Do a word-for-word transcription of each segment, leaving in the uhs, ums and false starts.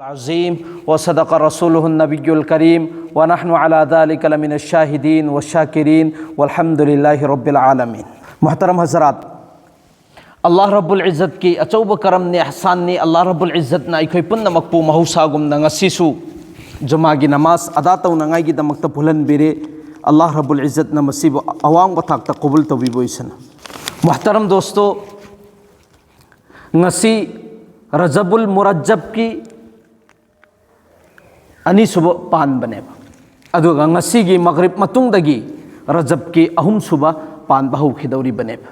العظيم وصدق رسوله النبي الكريم ونحن على ذلك لمن الشاهدين والشاكرين والحمد لله رب العالمين. محترم حضرات، ꯑꯜꯂꯥꯍ ꯔꯕꯨꯜ ꯏꯖꯠꯀꯤ ꯑꯆꯧꯕ ꯀꯔꯝꯅꯤ, ꯑꯦꯍꯁꯥꯟꯅꯤ꯫ ꯑꯜꯂꯥꯍ ꯔꯕꯨꯜ ꯏꯖꯠꯅ ꯑꯩꯈꯣꯏ ꯄꯨꯝꯅꯃꯛꯄꯨ ꯃꯍꯧꯁꯥꯒꯨꯝꯅ ꯉꯁꯤꯁꯨ ꯖꯨꯃꯥꯒꯤ ꯅꯃꯥꯖ ꯑꯗꯥ ꯇꯧꯅꯉꯥꯏꯒꯤꯗꯃꯛꯇ ꯄꯨꯜꯍꯟꯕꯤꯔꯦ꯫ ꯑꯜꯂꯥꯍ ꯔꯕꯨꯜ ꯏꯖꯠꯅ ꯃꯁꯤꯕꯨ ꯑꯋꯥꯡꯕ ꯊꯥꯛꯇ ꯀꯕꯨꯜ ꯇꯧꯕꯤꯕ ꯑꯣꯏꯁꯅꯨ꯫ ꯃꯨꯍꯇꯔꯝ ꯗꯣꯁꯇꯣ, ꯉꯁꯤ ꯔꯖꯕꯨꯜ ꯃꯨꯔꯖꯕꯀꯤ ꯑꯅꯤꯁꯨꯕ ꯄꯥꯟꯕꯅꯦꯕ꯫ ꯑꯗꯨꯒ ꯉꯁꯤꯒꯤ ꯃꯒ꯭ꯔꯤꯕ ꯃꯇꯨꯡꯗꯒꯤ ꯔꯖꯕꯀꯤ ꯑꯍꯨꯝꯁꯨꯕ ꯄꯥꯟꯕ ꯍꯧꯈꯤꯗꯧꯔꯤꯕꯅꯦꯕ꯫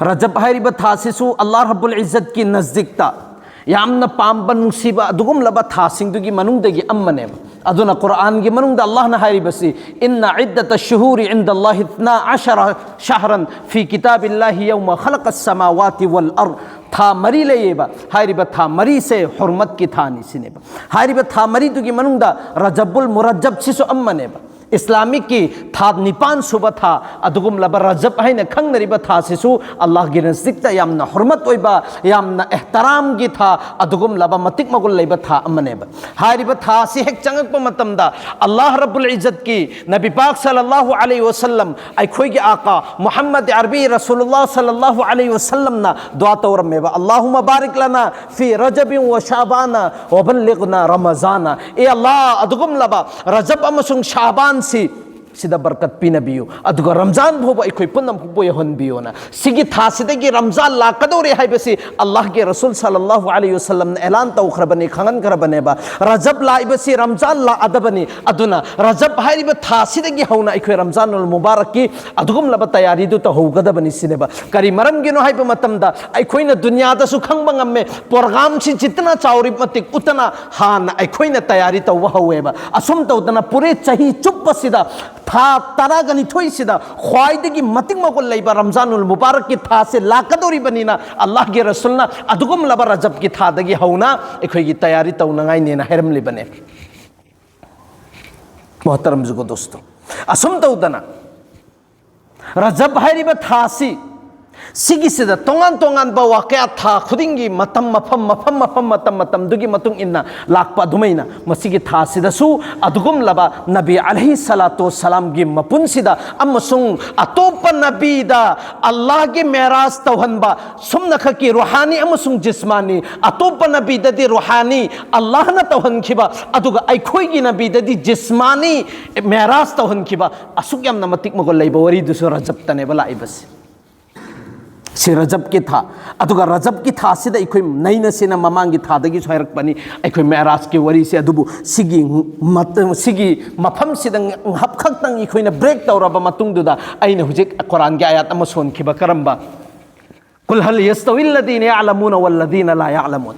ꯔꯖꯕ ꯍꯥꯏꯔꯤꯕ ꯊꯥꯁꯤꯁꯨ ꯑꯜꯂꯥꯍ ꯔꯕꯨꯜ ꯏꯖꯠꯀꯤ ꯅꯖꯗꯤꯛꯇ ꯌꯥꯝꯅ ꯄꯥꯝꯕ, ꯅꯨꯡꯁꯤꯕ ꯑꯗꯨꯒꯨꯝꯂꯕ ꯊꯥꯁꯤꯡꯗꯨꯒꯤ ꯃꯅꯨꯡꯗꯒꯤ ꯑꯃꯅꯦꯕ꯫ ꯑꯗꯨꯅ ꯀꯨꯔꯥꯟꯒꯤ ꯃꯅꯨꯡꯗ ꯑꯜꯂꯥꯍꯅ ꯍꯥꯏꯔꯤꯕꯁꯤ, "إن عدة الشهور عند الله اثنا عشر شهرا في كتاب الله يوم خلق السماوات والأرض"꯫ ꯊꯥ ꯃꯔꯤ ꯂꯩꯌꯦꯕ꯫ ꯍꯥꯏꯔꯤꯕ ꯊꯥ ꯃꯔꯤꯁꯦ ꯍꯨꯔꯃꯠꯀꯤ ꯊꯥꯅꯤ ꯁꯤꯅꯦꯕ꯫ ꯍꯥꯏꯔꯤꯕ ꯊꯥ ꯃꯔꯤꯗꯨꯒꯤ ꯃꯅꯨꯡꯗ ꯔꯖꯕꯨꯜ ꯃꯨꯔꯖꯕꯁꯤꯁꯨ ꯑꯃꯅꯦꯕ꯫ ꯏꯁꯂꯥꯃꯤꯛꯀꯤ ꯊꯥ ꯅꯤꯄꯥꯟ ꯁꯨꯕ ꯊꯥ ꯑꯗꯨꯒꯨꯝꯂꯕ ꯔꯖꯕ ꯍꯥꯏꯅ ꯈꯪꯅꯔꯤꯕ ꯊꯥꯁꯤꯁꯨ ꯑꯜꯂꯥꯍꯒꯤ ꯅꯖꯗꯤꯛꯇ ꯌꯥꯝꯅ ꯍꯨꯔꯃꯠ ꯑꯣꯏꯕ, ꯌꯥꯝꯅ ꯑꯦꯍꯇꯔꯥꯝꯒꯤ ꯊꯥ, ꯑꯗꯨꯒꯨꯝꯂꯕ ꯃꯇꯤꯛ ꯃꯒꯨꯟ ꯂꯩꯕ ꯊꯥ ꯑꯃꯅꯦꯕ꯫ ꯍꯥꯏꯔꯤꯕ ꯊꯥ ꯑꯁꯤ ꯍꯦꯛ ꯆꯪꯉꯛꯄ ꯃꯇꯝꯗ ꯑꯜꯂꯥꯍ ꯔꯕꯨꯜ ꯏꯖꯠꯀꯤ ꯅꯕꯤ ꯄꯥꯛ ꯁꯜꯂꯜꯂꯥꯍꯨ ꯑꯂꯩꯍꯤ ꯋꯁꯜꯂꯝ, ꯑꯩꯈꯣꯏꯒꯤ ꯑꯥꯀꯥ ꯃꯨꯍꯝꯃꯗ ꯑꯔꯕꯤ ꯔꯁꯨꯂꯨꯜꯂꯥꯍ ꯁꯜꯂꯜꯂꯥꯍꯨ ꯑꯂꯩꯍꯤ ꯋꯁꯜꯂꯝꯅ ꯗꯨꯋꯥ ꯇꯧꯔꯝꯃꯦꯕ, "اللهم بارك لنا في رجب وشعبان وبلغنا رمضان"꯫ ꯑꯦ ꯑꯜꯂꯥꯍ, ꯑꯗꯨꯒꯨꯝꯂꯕ ꯔꯖꯕ ꯑꯃꯁꯨꯡ ꯁꯥꯕꯥꯟꯁꯤ ꯁꯤꯗ ꯕꯔꯀꯠ ꯄꯤꯅꯕꯤꯌꯨ, ꯑꯗꯨꯒ ꯔꯝꯖꯥꯟ ꯐꯥꯎꯕ ꯑꯩꯈꯣꯏ ꯄꯨꯝꯅꯃꯛꯄꯨ ꯌꯧꯍꯟꯕꯤꯌꯣꯅ꯫ ꯁꯤꯒꯤ ꯊꯥꯁꯤꯗꯒꯤ ꯔꯝꯖꯥꯟ ꯂꯥꯛꯀꯗꯧꯔꯦ ꯍꯥꯏꯕꯁꯤ ꯑꯜꯂꯥꯍꯒꯤ ꯔꯁꯨꯜ ꯁꯜꯂꯜꯂꯥꯍꯨ ꯑꯂꯩꯍꯤ ꯋꯁꯜꯂꯝꯅ ꯑꯦꯂꯥꯟ ꯇꯧꯈ꯭ꯔꯕꯅꯤ, ꯈꯪꯍꯟꯈ꯭ꯔꯕꯅꯦꯕ꯫ ꯔꯖꯕ ꯂꯥꯛꯏꯕꯁꯤ ꯔꯝꯖꯥꯟ ꯂꯥꯛꯑꯗꯕꯅꯤ꯫ ꯑꯗꯨꯅ ꯔꯖꯕ ꯍꯥꯏꯔꯤꯕ ꯊꯥꯁꯤꯗꯒꯤ ꯍꯧꯅ ꯑꯩꯈꯣꯏ ꯔꯝꯖꯥꯟ ꯎꯜ ꯃꯨꯕꯥꯔꯛꯀꯤ ꯑꯗꯨꯒꯨꯝꯂꯕ ꯇꯌꯥꯔꯤꯗꯨ ꯇꯧꯍꯧꯒꯗꯕꯅꯤ ꯁꯤꯅꯦꯕ꯫ ꯀꯔꯤ ꯃꯔꯝꯒꯤꯅꯣ ꯍꯥꯏꯕ ꯃꯇꯝꯗ, ꯑꯩꯈꯣꯏꯅ ꯗꯨꯅꯤꯌꯥꯗꯁꯨ ꯈꯪꯕ ꯉꯝꯃꯦ, ꯄ꯭ꯔꯣꯒ꯭ꯔꯥꯝꯁꯤ ꯖꯤꯠꯇꯅ ꯆꯥꯎꯔꯤꯕ ꯃꯇꯤꯛ ꯎꯠꯇꯅ ꯍꯥꯟꯅ ꯑꯩꯈꯣꯏꯅ ꯇꯌꯥꯔꯤ ꯇꯧꯕ ꯍꯧꯋꯦꯕ꯫ ꯑꯁꯨꯝ ꯇꯧꯗꯅ ꯄꯨꯔꯦ ꯆꯍꯤ ꯆꯨꯞꯄꯁꯤꯗ, ꯊꯥ ꯇꯔꯥꯒ ꯅꯤꯊꯣꯏꯁꯤꯗ ꯈ꯭ꯋꯥꯏꯗꯒꯤ ꯃꯇꯤꯛ ꯃꯒꯨꯟ ꯂꯩꯕ ꯔꯝꯖꯥꯅꯨꯜ ꯃꯨꯕꯥꯔꯛꯀꯤ ꯊꯥꯁꯦ ꯂꯥꯛꯀꯗꯧꯔꯤꯕꯅꯤꯅ, ꯑꯜꯂꯥꯍꯒꯤ ꯔꯁꯨꯜꯅ ꯑꯗꯨꯒꯨꯝꯂꯕ ꯔꯖꯕꯀꯤ ꯊꯥꯗꯒꯤ ꯍꯧꯅ ꯑꯩꯈꯣꯏꯒꯤ ꯇꯌꯥꯔꯤ ꯇꯧꯅꯉꯥꯏꯅꯦꯅ ꯍꯥꯏꯔꯝꯂꯤꯕꯅꯦ꯫ ꯃꯣꯍꯇꯔꯝ ꯖꯨꯒꯣ ꯗꯣꯁꯇꯣ, ꯑꯁꯨꯝ ꯇꯧꯗꯅ ꯔꯖꯕ ꯍꯥꯏꯔꯤꯕ ꯊꯥꯁꯤ ꯁꯤꯒꯤꯁꯤꯗ ꯇꯣꯉꯥꯟ ꯇꯣꯉꯥꯟꯕ ꯋꯥꯀꯌꯥ ꯊꯥ ꯈꯨꯗꯤꯡꯒꯤ ꯃꯇꯝ, ꯃꯐꯝ, ꯃꯐꯝ, ꯃꯐꯝ, ꯃꯇꯝ, ꯃꯇꯝꯗꯨꯒꯤ ꯃꯇꯨꯡ ꯏꯟꯅ ꯂꯥꯛꯄ ꯑꯗꯨꯃꯥꯏꯅ ꯃꯁꯤꯒꯤ ꯊꯥꯁꯤꯗꯁꯨ ꯑꯗꯨꯒꯨꯝꯂꯕ ꯅꯕꯤ ꯑꯂꯩꯍꯤ ꯁꯂꯥꯇꯨ ꯁꯂꯥꯝꯒꯤ ꯃꯄꯨꯟꯁꯤꯗ ꯑꯃꯁꯨꯡ ꯑꯇꯣꯞꯄ ꯅꯕꯤꯗ ꯑꯜꯂꯥꯍꯒꯤ ꯃꯦꯔꯥꯖ ꯇꯧꯍꯟꯕ, ꯁꯨꯝꯅꯈꯛꯀꯤ ꯔꯨꯍꯥꯅꯤ ꯑꯃꯁꯨꯡ ꯖꯤꯁꯃꯥꯅꯤ, ꯑꯇꯣꯞꯄ ꯅꯕꯤꯗꯗꯤ ꯔꯨꯍꯥꯅꯤ ꯑꯜꯂꯥꯍꯅ ꯇꯧꯍꯟꯈꯤꯕ, ꯑꯗꯨꯒ ꯑꯩꯈꯣꯏꯒꯤ ꯅꯕꯤꯗꯗꯤ ꯖꯤꯁꯃꯥꯅꯤ ꯃꯦꯔꯥꯖ ꯇꯧꯍꯟꯈꯤꯕ, ꯑꯁꯨꯛ ꯌꯥꯝꯅ ꯃꯇꯤꯛ ꯃꯒꯨꯟ ꯂꯩꯕ ꯋꯥꯔꯤꯗꯨꯁꯨ ꯔꯖꯕꯇꯅꯦꯕ ꯂꯥꯛꯏꯕꯁꯦ꯫ ꯁꯤ ꯔꯖꯕꯀꯤ ꯊꯥ꯫ ꯑꯗꯨꯒ ꯔꯖꯕꯀꯤ ꯊꯥꯁꯤꯗ ꯑꯩꯈꯣꯏ ꯅꯩꯅꯁꯦꯅ ꯃꯃꯥꯡꯒꯤ ꯊꯥꯗꯒꯤꯁꯨ ꯍꯥꯏꯔꯛꯄꯅꯤ, ꯑꯩꯈꯣꯏ ꯃꯦꯔꯥꯖꯀꯤ ꯋꯥꯔꯤꯁꯦ꯫ ꯑꯗꯨꯕꯨ ꯁꯤꯒꯤ ꯃꯇꯝ, ꯁꯤꯒꯤ ꯃꯐꯝꯁꯤꯗ ꯉꯥꯏꯍꯥꯛ ꯈꯛꯇꯪ ꯑꯩꯈꯣꯏꯅ ꯕ꯭ꯔꯦꯛ ꯇꯧꯔꯕ ꯃꯇꯨꯡꯗꯨꯗ, ꯑꯩꯅ ꯍꯧꯖꯤꯛ ꯀꯨꯔꯥꯟꯒꯤ ꯑꯥꯌꯥꯠ ꯑꯃ ꯁꯣꯟꯈꯤꯕ, ꯀꯔꯝꯕ? "ꯀꯨꯜ ꯍꯜ ꯌꯁꯇꯋꯤ ꯂꯗꯤꯅ ꯌꯥꯂꯃꯨꯅ ꯋꯜꯂꯗꯤꯅ ꯂꯥ ꯌꯥꯂꯃꯨꯟ"꯫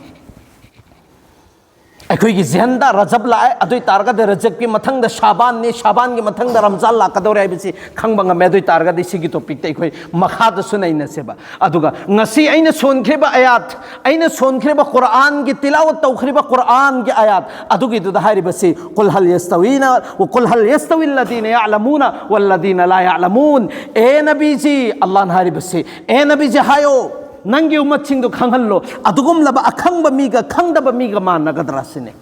ꯑꯩꯈꯣꯏꯒꯤ ꯖꯤꯍꯟꯗ ꯔꯖꯕ ꯂꯥꯛꯑꯦ, ꯑꯗꯨ ꯑꯣꯏ ꯇꯥꯔꯒꯗꯤ ꯔꯖꯕꯀꯤ ꯃꯊꯪꯗ ꯁꯥꯕꯥꯟꯅꯤ, ꯁꯥꯕꯥꯟꯒꯤ ꯃꯊꯪꯗ ꯔꯝꯖꯥꯟ ꯂꯥꯛꯀꯗꯧꯔꯦ ꯍꯥꯏꯕꯁꯤ ꯈꯪꯕ ꯉꯝꯃꯦ꯫ ꯑꯗꯨ ꯑꯣꯏ ꯇꯥꯔꯒꯗꯤ ꯁꯤꯒꯤ ꯇꯣꯄꯤꯛꯇ ꯑꯩꯈꯣꯏ ꯃꯈꯥꯗꯁꯨ ꯅꯩꯅꯁꯦꯕ꯫ ꯑꯗꯨꯒ ꯉꯁꯤ ꯑꯩꯅ ꯁꯣꯟꯈ꯭ꯔꯤꯕ ꯑꯥꯌꯥꯠ, ꯑꯩꯅ ꯁꯣꯟꯈ꯭ꯔꯤꯕ ꯀꯨꯔꯥꯟꯒꯤ ꯇꯤꯂꯥꯋꯠ ꯇꯧꯈ꯭ꯔꯤꯕ ꯀꯨꯔꯥꯟꯒꯤ ꯑꯥꯌꯥꯠ ꯑꯗꯨꯒꯤꯗꯨꯗ ꯍꯥꯏꯔꯤꯕꯁꯤ, "ꯀꯨꯜ ꯍꯜ ꯌꯁꯇꯋꯤꯅ, ꯀꯨꯜ ꯍꯜ ꯌꯁꯇꯋꯤ ꯂꯗꯤꯅ ꯌꯥꯂꯃꯨꯅ ꯋꯜꯂꯗꯤꯅ ꯂꯥ ꯌꯥꯂꯃꯨꯟ"꯫ ꯑꯦ ꯅꯕꯤꯖꯤ, ꯑꯜꯂꯥꯍꯅ ꯍꯥꯏꯔꯤꯕꯁꯤ, ꯑꯦ ꯅꯕꯤꯖꯤ ꯍꯥꯏꯌꯣ, ꯅꯪꯒꯤ ꯎꯝꯃꯠꯁꯤꯡꯗꯨ ꯈꯪꯍꯜꯂꯣ, ꯑꯗꯨꯒꯨꯝꯂꯕ ꯑꯈꯪꯕ ꯃꯤꯒ ꯈꯪꯗꯕ ꯃꯤꯒ ꯃꯥꯟꯅꯒꯗ꯭ꯔꯥ ꯁꯤꯅꯤ꯫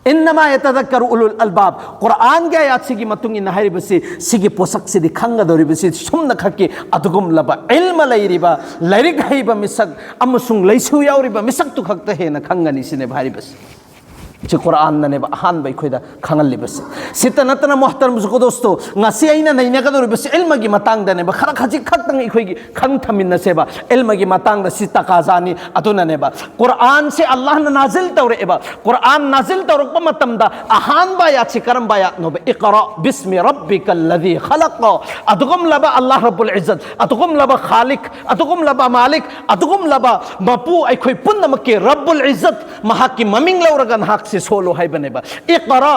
"ꯏꯟꯅꯃꯥ ꯌꯇꯗꯛꯀꯔꯨ ꯎꯂꯨꯜ ꯑꯜꯕꯥꯕ", ꯀꯨꯔꯥꯟꯒꯤ ꯑꯥꯌꯥꯠꯁꯤꯒꯤ ꯃꯇꯨꯡ ꯏꯟꯅ ꯍꯥꯏꯔꯤꯕꯁꯤ, ꯁꯤꯒꯤ ꯄꯣꯠꯁꯛꯁꯤꯗꯤ ꯈꯪꯒꯗꯧꯔꯤꯕꯁꯤ ꯁꯨꯝꯅꯈꯛꯀꯤ ꯑꯗꯨꯒꯨꯝꯂꯕ ꯏꯜꯃ ꯂꯩꯔꯤꯕ, ꯂꯥꯏꯔꯤꯛ ꯍꯩꯕ ꯃꯤꯁꯛ ꯑꯃꯁꯨꯡ ꯂꯩꯁꯨ ꯌꯥꯎꯔꯤꯕ ꯃꯤꯁꯛꯇꯨ ꯈꯛꯇ ꯍꯦꯟꯅ ꯈꯪꯒꯅꯤ ꯁꯤꯅꯦꯕ ꯍꯥꯏꯔꯤꯕꯁꯤ꯫ ꯁꯤ ꯀꯨꯔꯥꯟꯅꯅꯦꯕ ꯑꯍꯥꯟꯕ ꯑꯩꯈꯣꯏꯗ ꯈꯪꯍꯜꯂꯤꯕꯁꯦ꯫ ꯁꯤꯇ ꯅꯠꯇꯅ, ꯃꯣꯍꯇꯔꯝ ꯖꯨꯀꯣꯗꯣꯁꯇꯣ, ꯉꯁꯤ ꯑꯩꯅ ꯅꯩꯅꯒꯗꯧꯔꯤꯕꯁꯤ ꯏꯜꯃꯒꯤ ꯃꯇꯥꯡꯗꯅꯦꯕ꯫ ꯈꯔ ꯈꯖꯤꯛ ꯈꯛꯇꯪ ꯑꯩꯈꯣꯏꯒꯤ ꯈꯪ ꯊꯝꯃꯤꯟꯅꯁꯦꯕ꯫ ꯏꯜꯃꯒꯤ ꯃꯇꯥꯡꯗ ꯁꯤ ꯇꯀꯥꯖꯥꯅꯤ꯫ ꯑꯗꯨꯅꯅꯦꯕ ꯀꯨꯔꯥꯟꯁꯦ ꯑꯜꯂꯥꯍꯅ ꯅꯥꯖꯤꯜ ꯇꯧꯔꯛꯑꯦꯕ꯫ ꯀꯨꯔꯥꯟ ꯅꯥꯖꯤꯜ ꯇꯧꯔꯛꯄ ꯃꯇꯝꯗ ꯑꯍꯥꯟꯕ ꯑꯥꯌꯥꯠꯁꯤ ꯀꯔꯝꯕ ꯑꯥꯌꯥꯠꯅꯣꯕ? "ꯏꯛꯔꯥ ꯕꯤꯁꯃꯤ ꯔꯕꯤꯀꯜ ꯂꯗꯤ ꯈꯂꯛ"꯫ ꯑꯗꯨꯒꯨꯝꯂꯕ ꯑꯜꯂꯥꯍ ꯔꯕꯨꯜ ꯏꯖꯠ, ꯑꯗꯨꯒꯨꯝꯂꯕ ꯈꯥꯂꯤꯛ, ꯑꯗꯨꯒꯨꯝꯂꯕ ꯃꯥꯂꯤꯛ, ꯑꯗꯨꯒꯨꯝꯂꯕ ꯃꯄꯨ, ꯑꯩꯈꯣꯏ ꯄꯨꯝꯅꯃꯛꯀꯤ ꯔꯕꯨꯜ ꯏꯖꯠ, ꯃꯍꯥꯛꯀꯤ ꯃꯃꯤꯡ ꯂꯧꯔꯒ ꯅꯍꯥꯛ ꯁꯤ ꯁꯣꯜꯂꯨ ꯍꯥꯏꯕꯅꯦꯕ꯫ ꯏꯛꯔꯥ,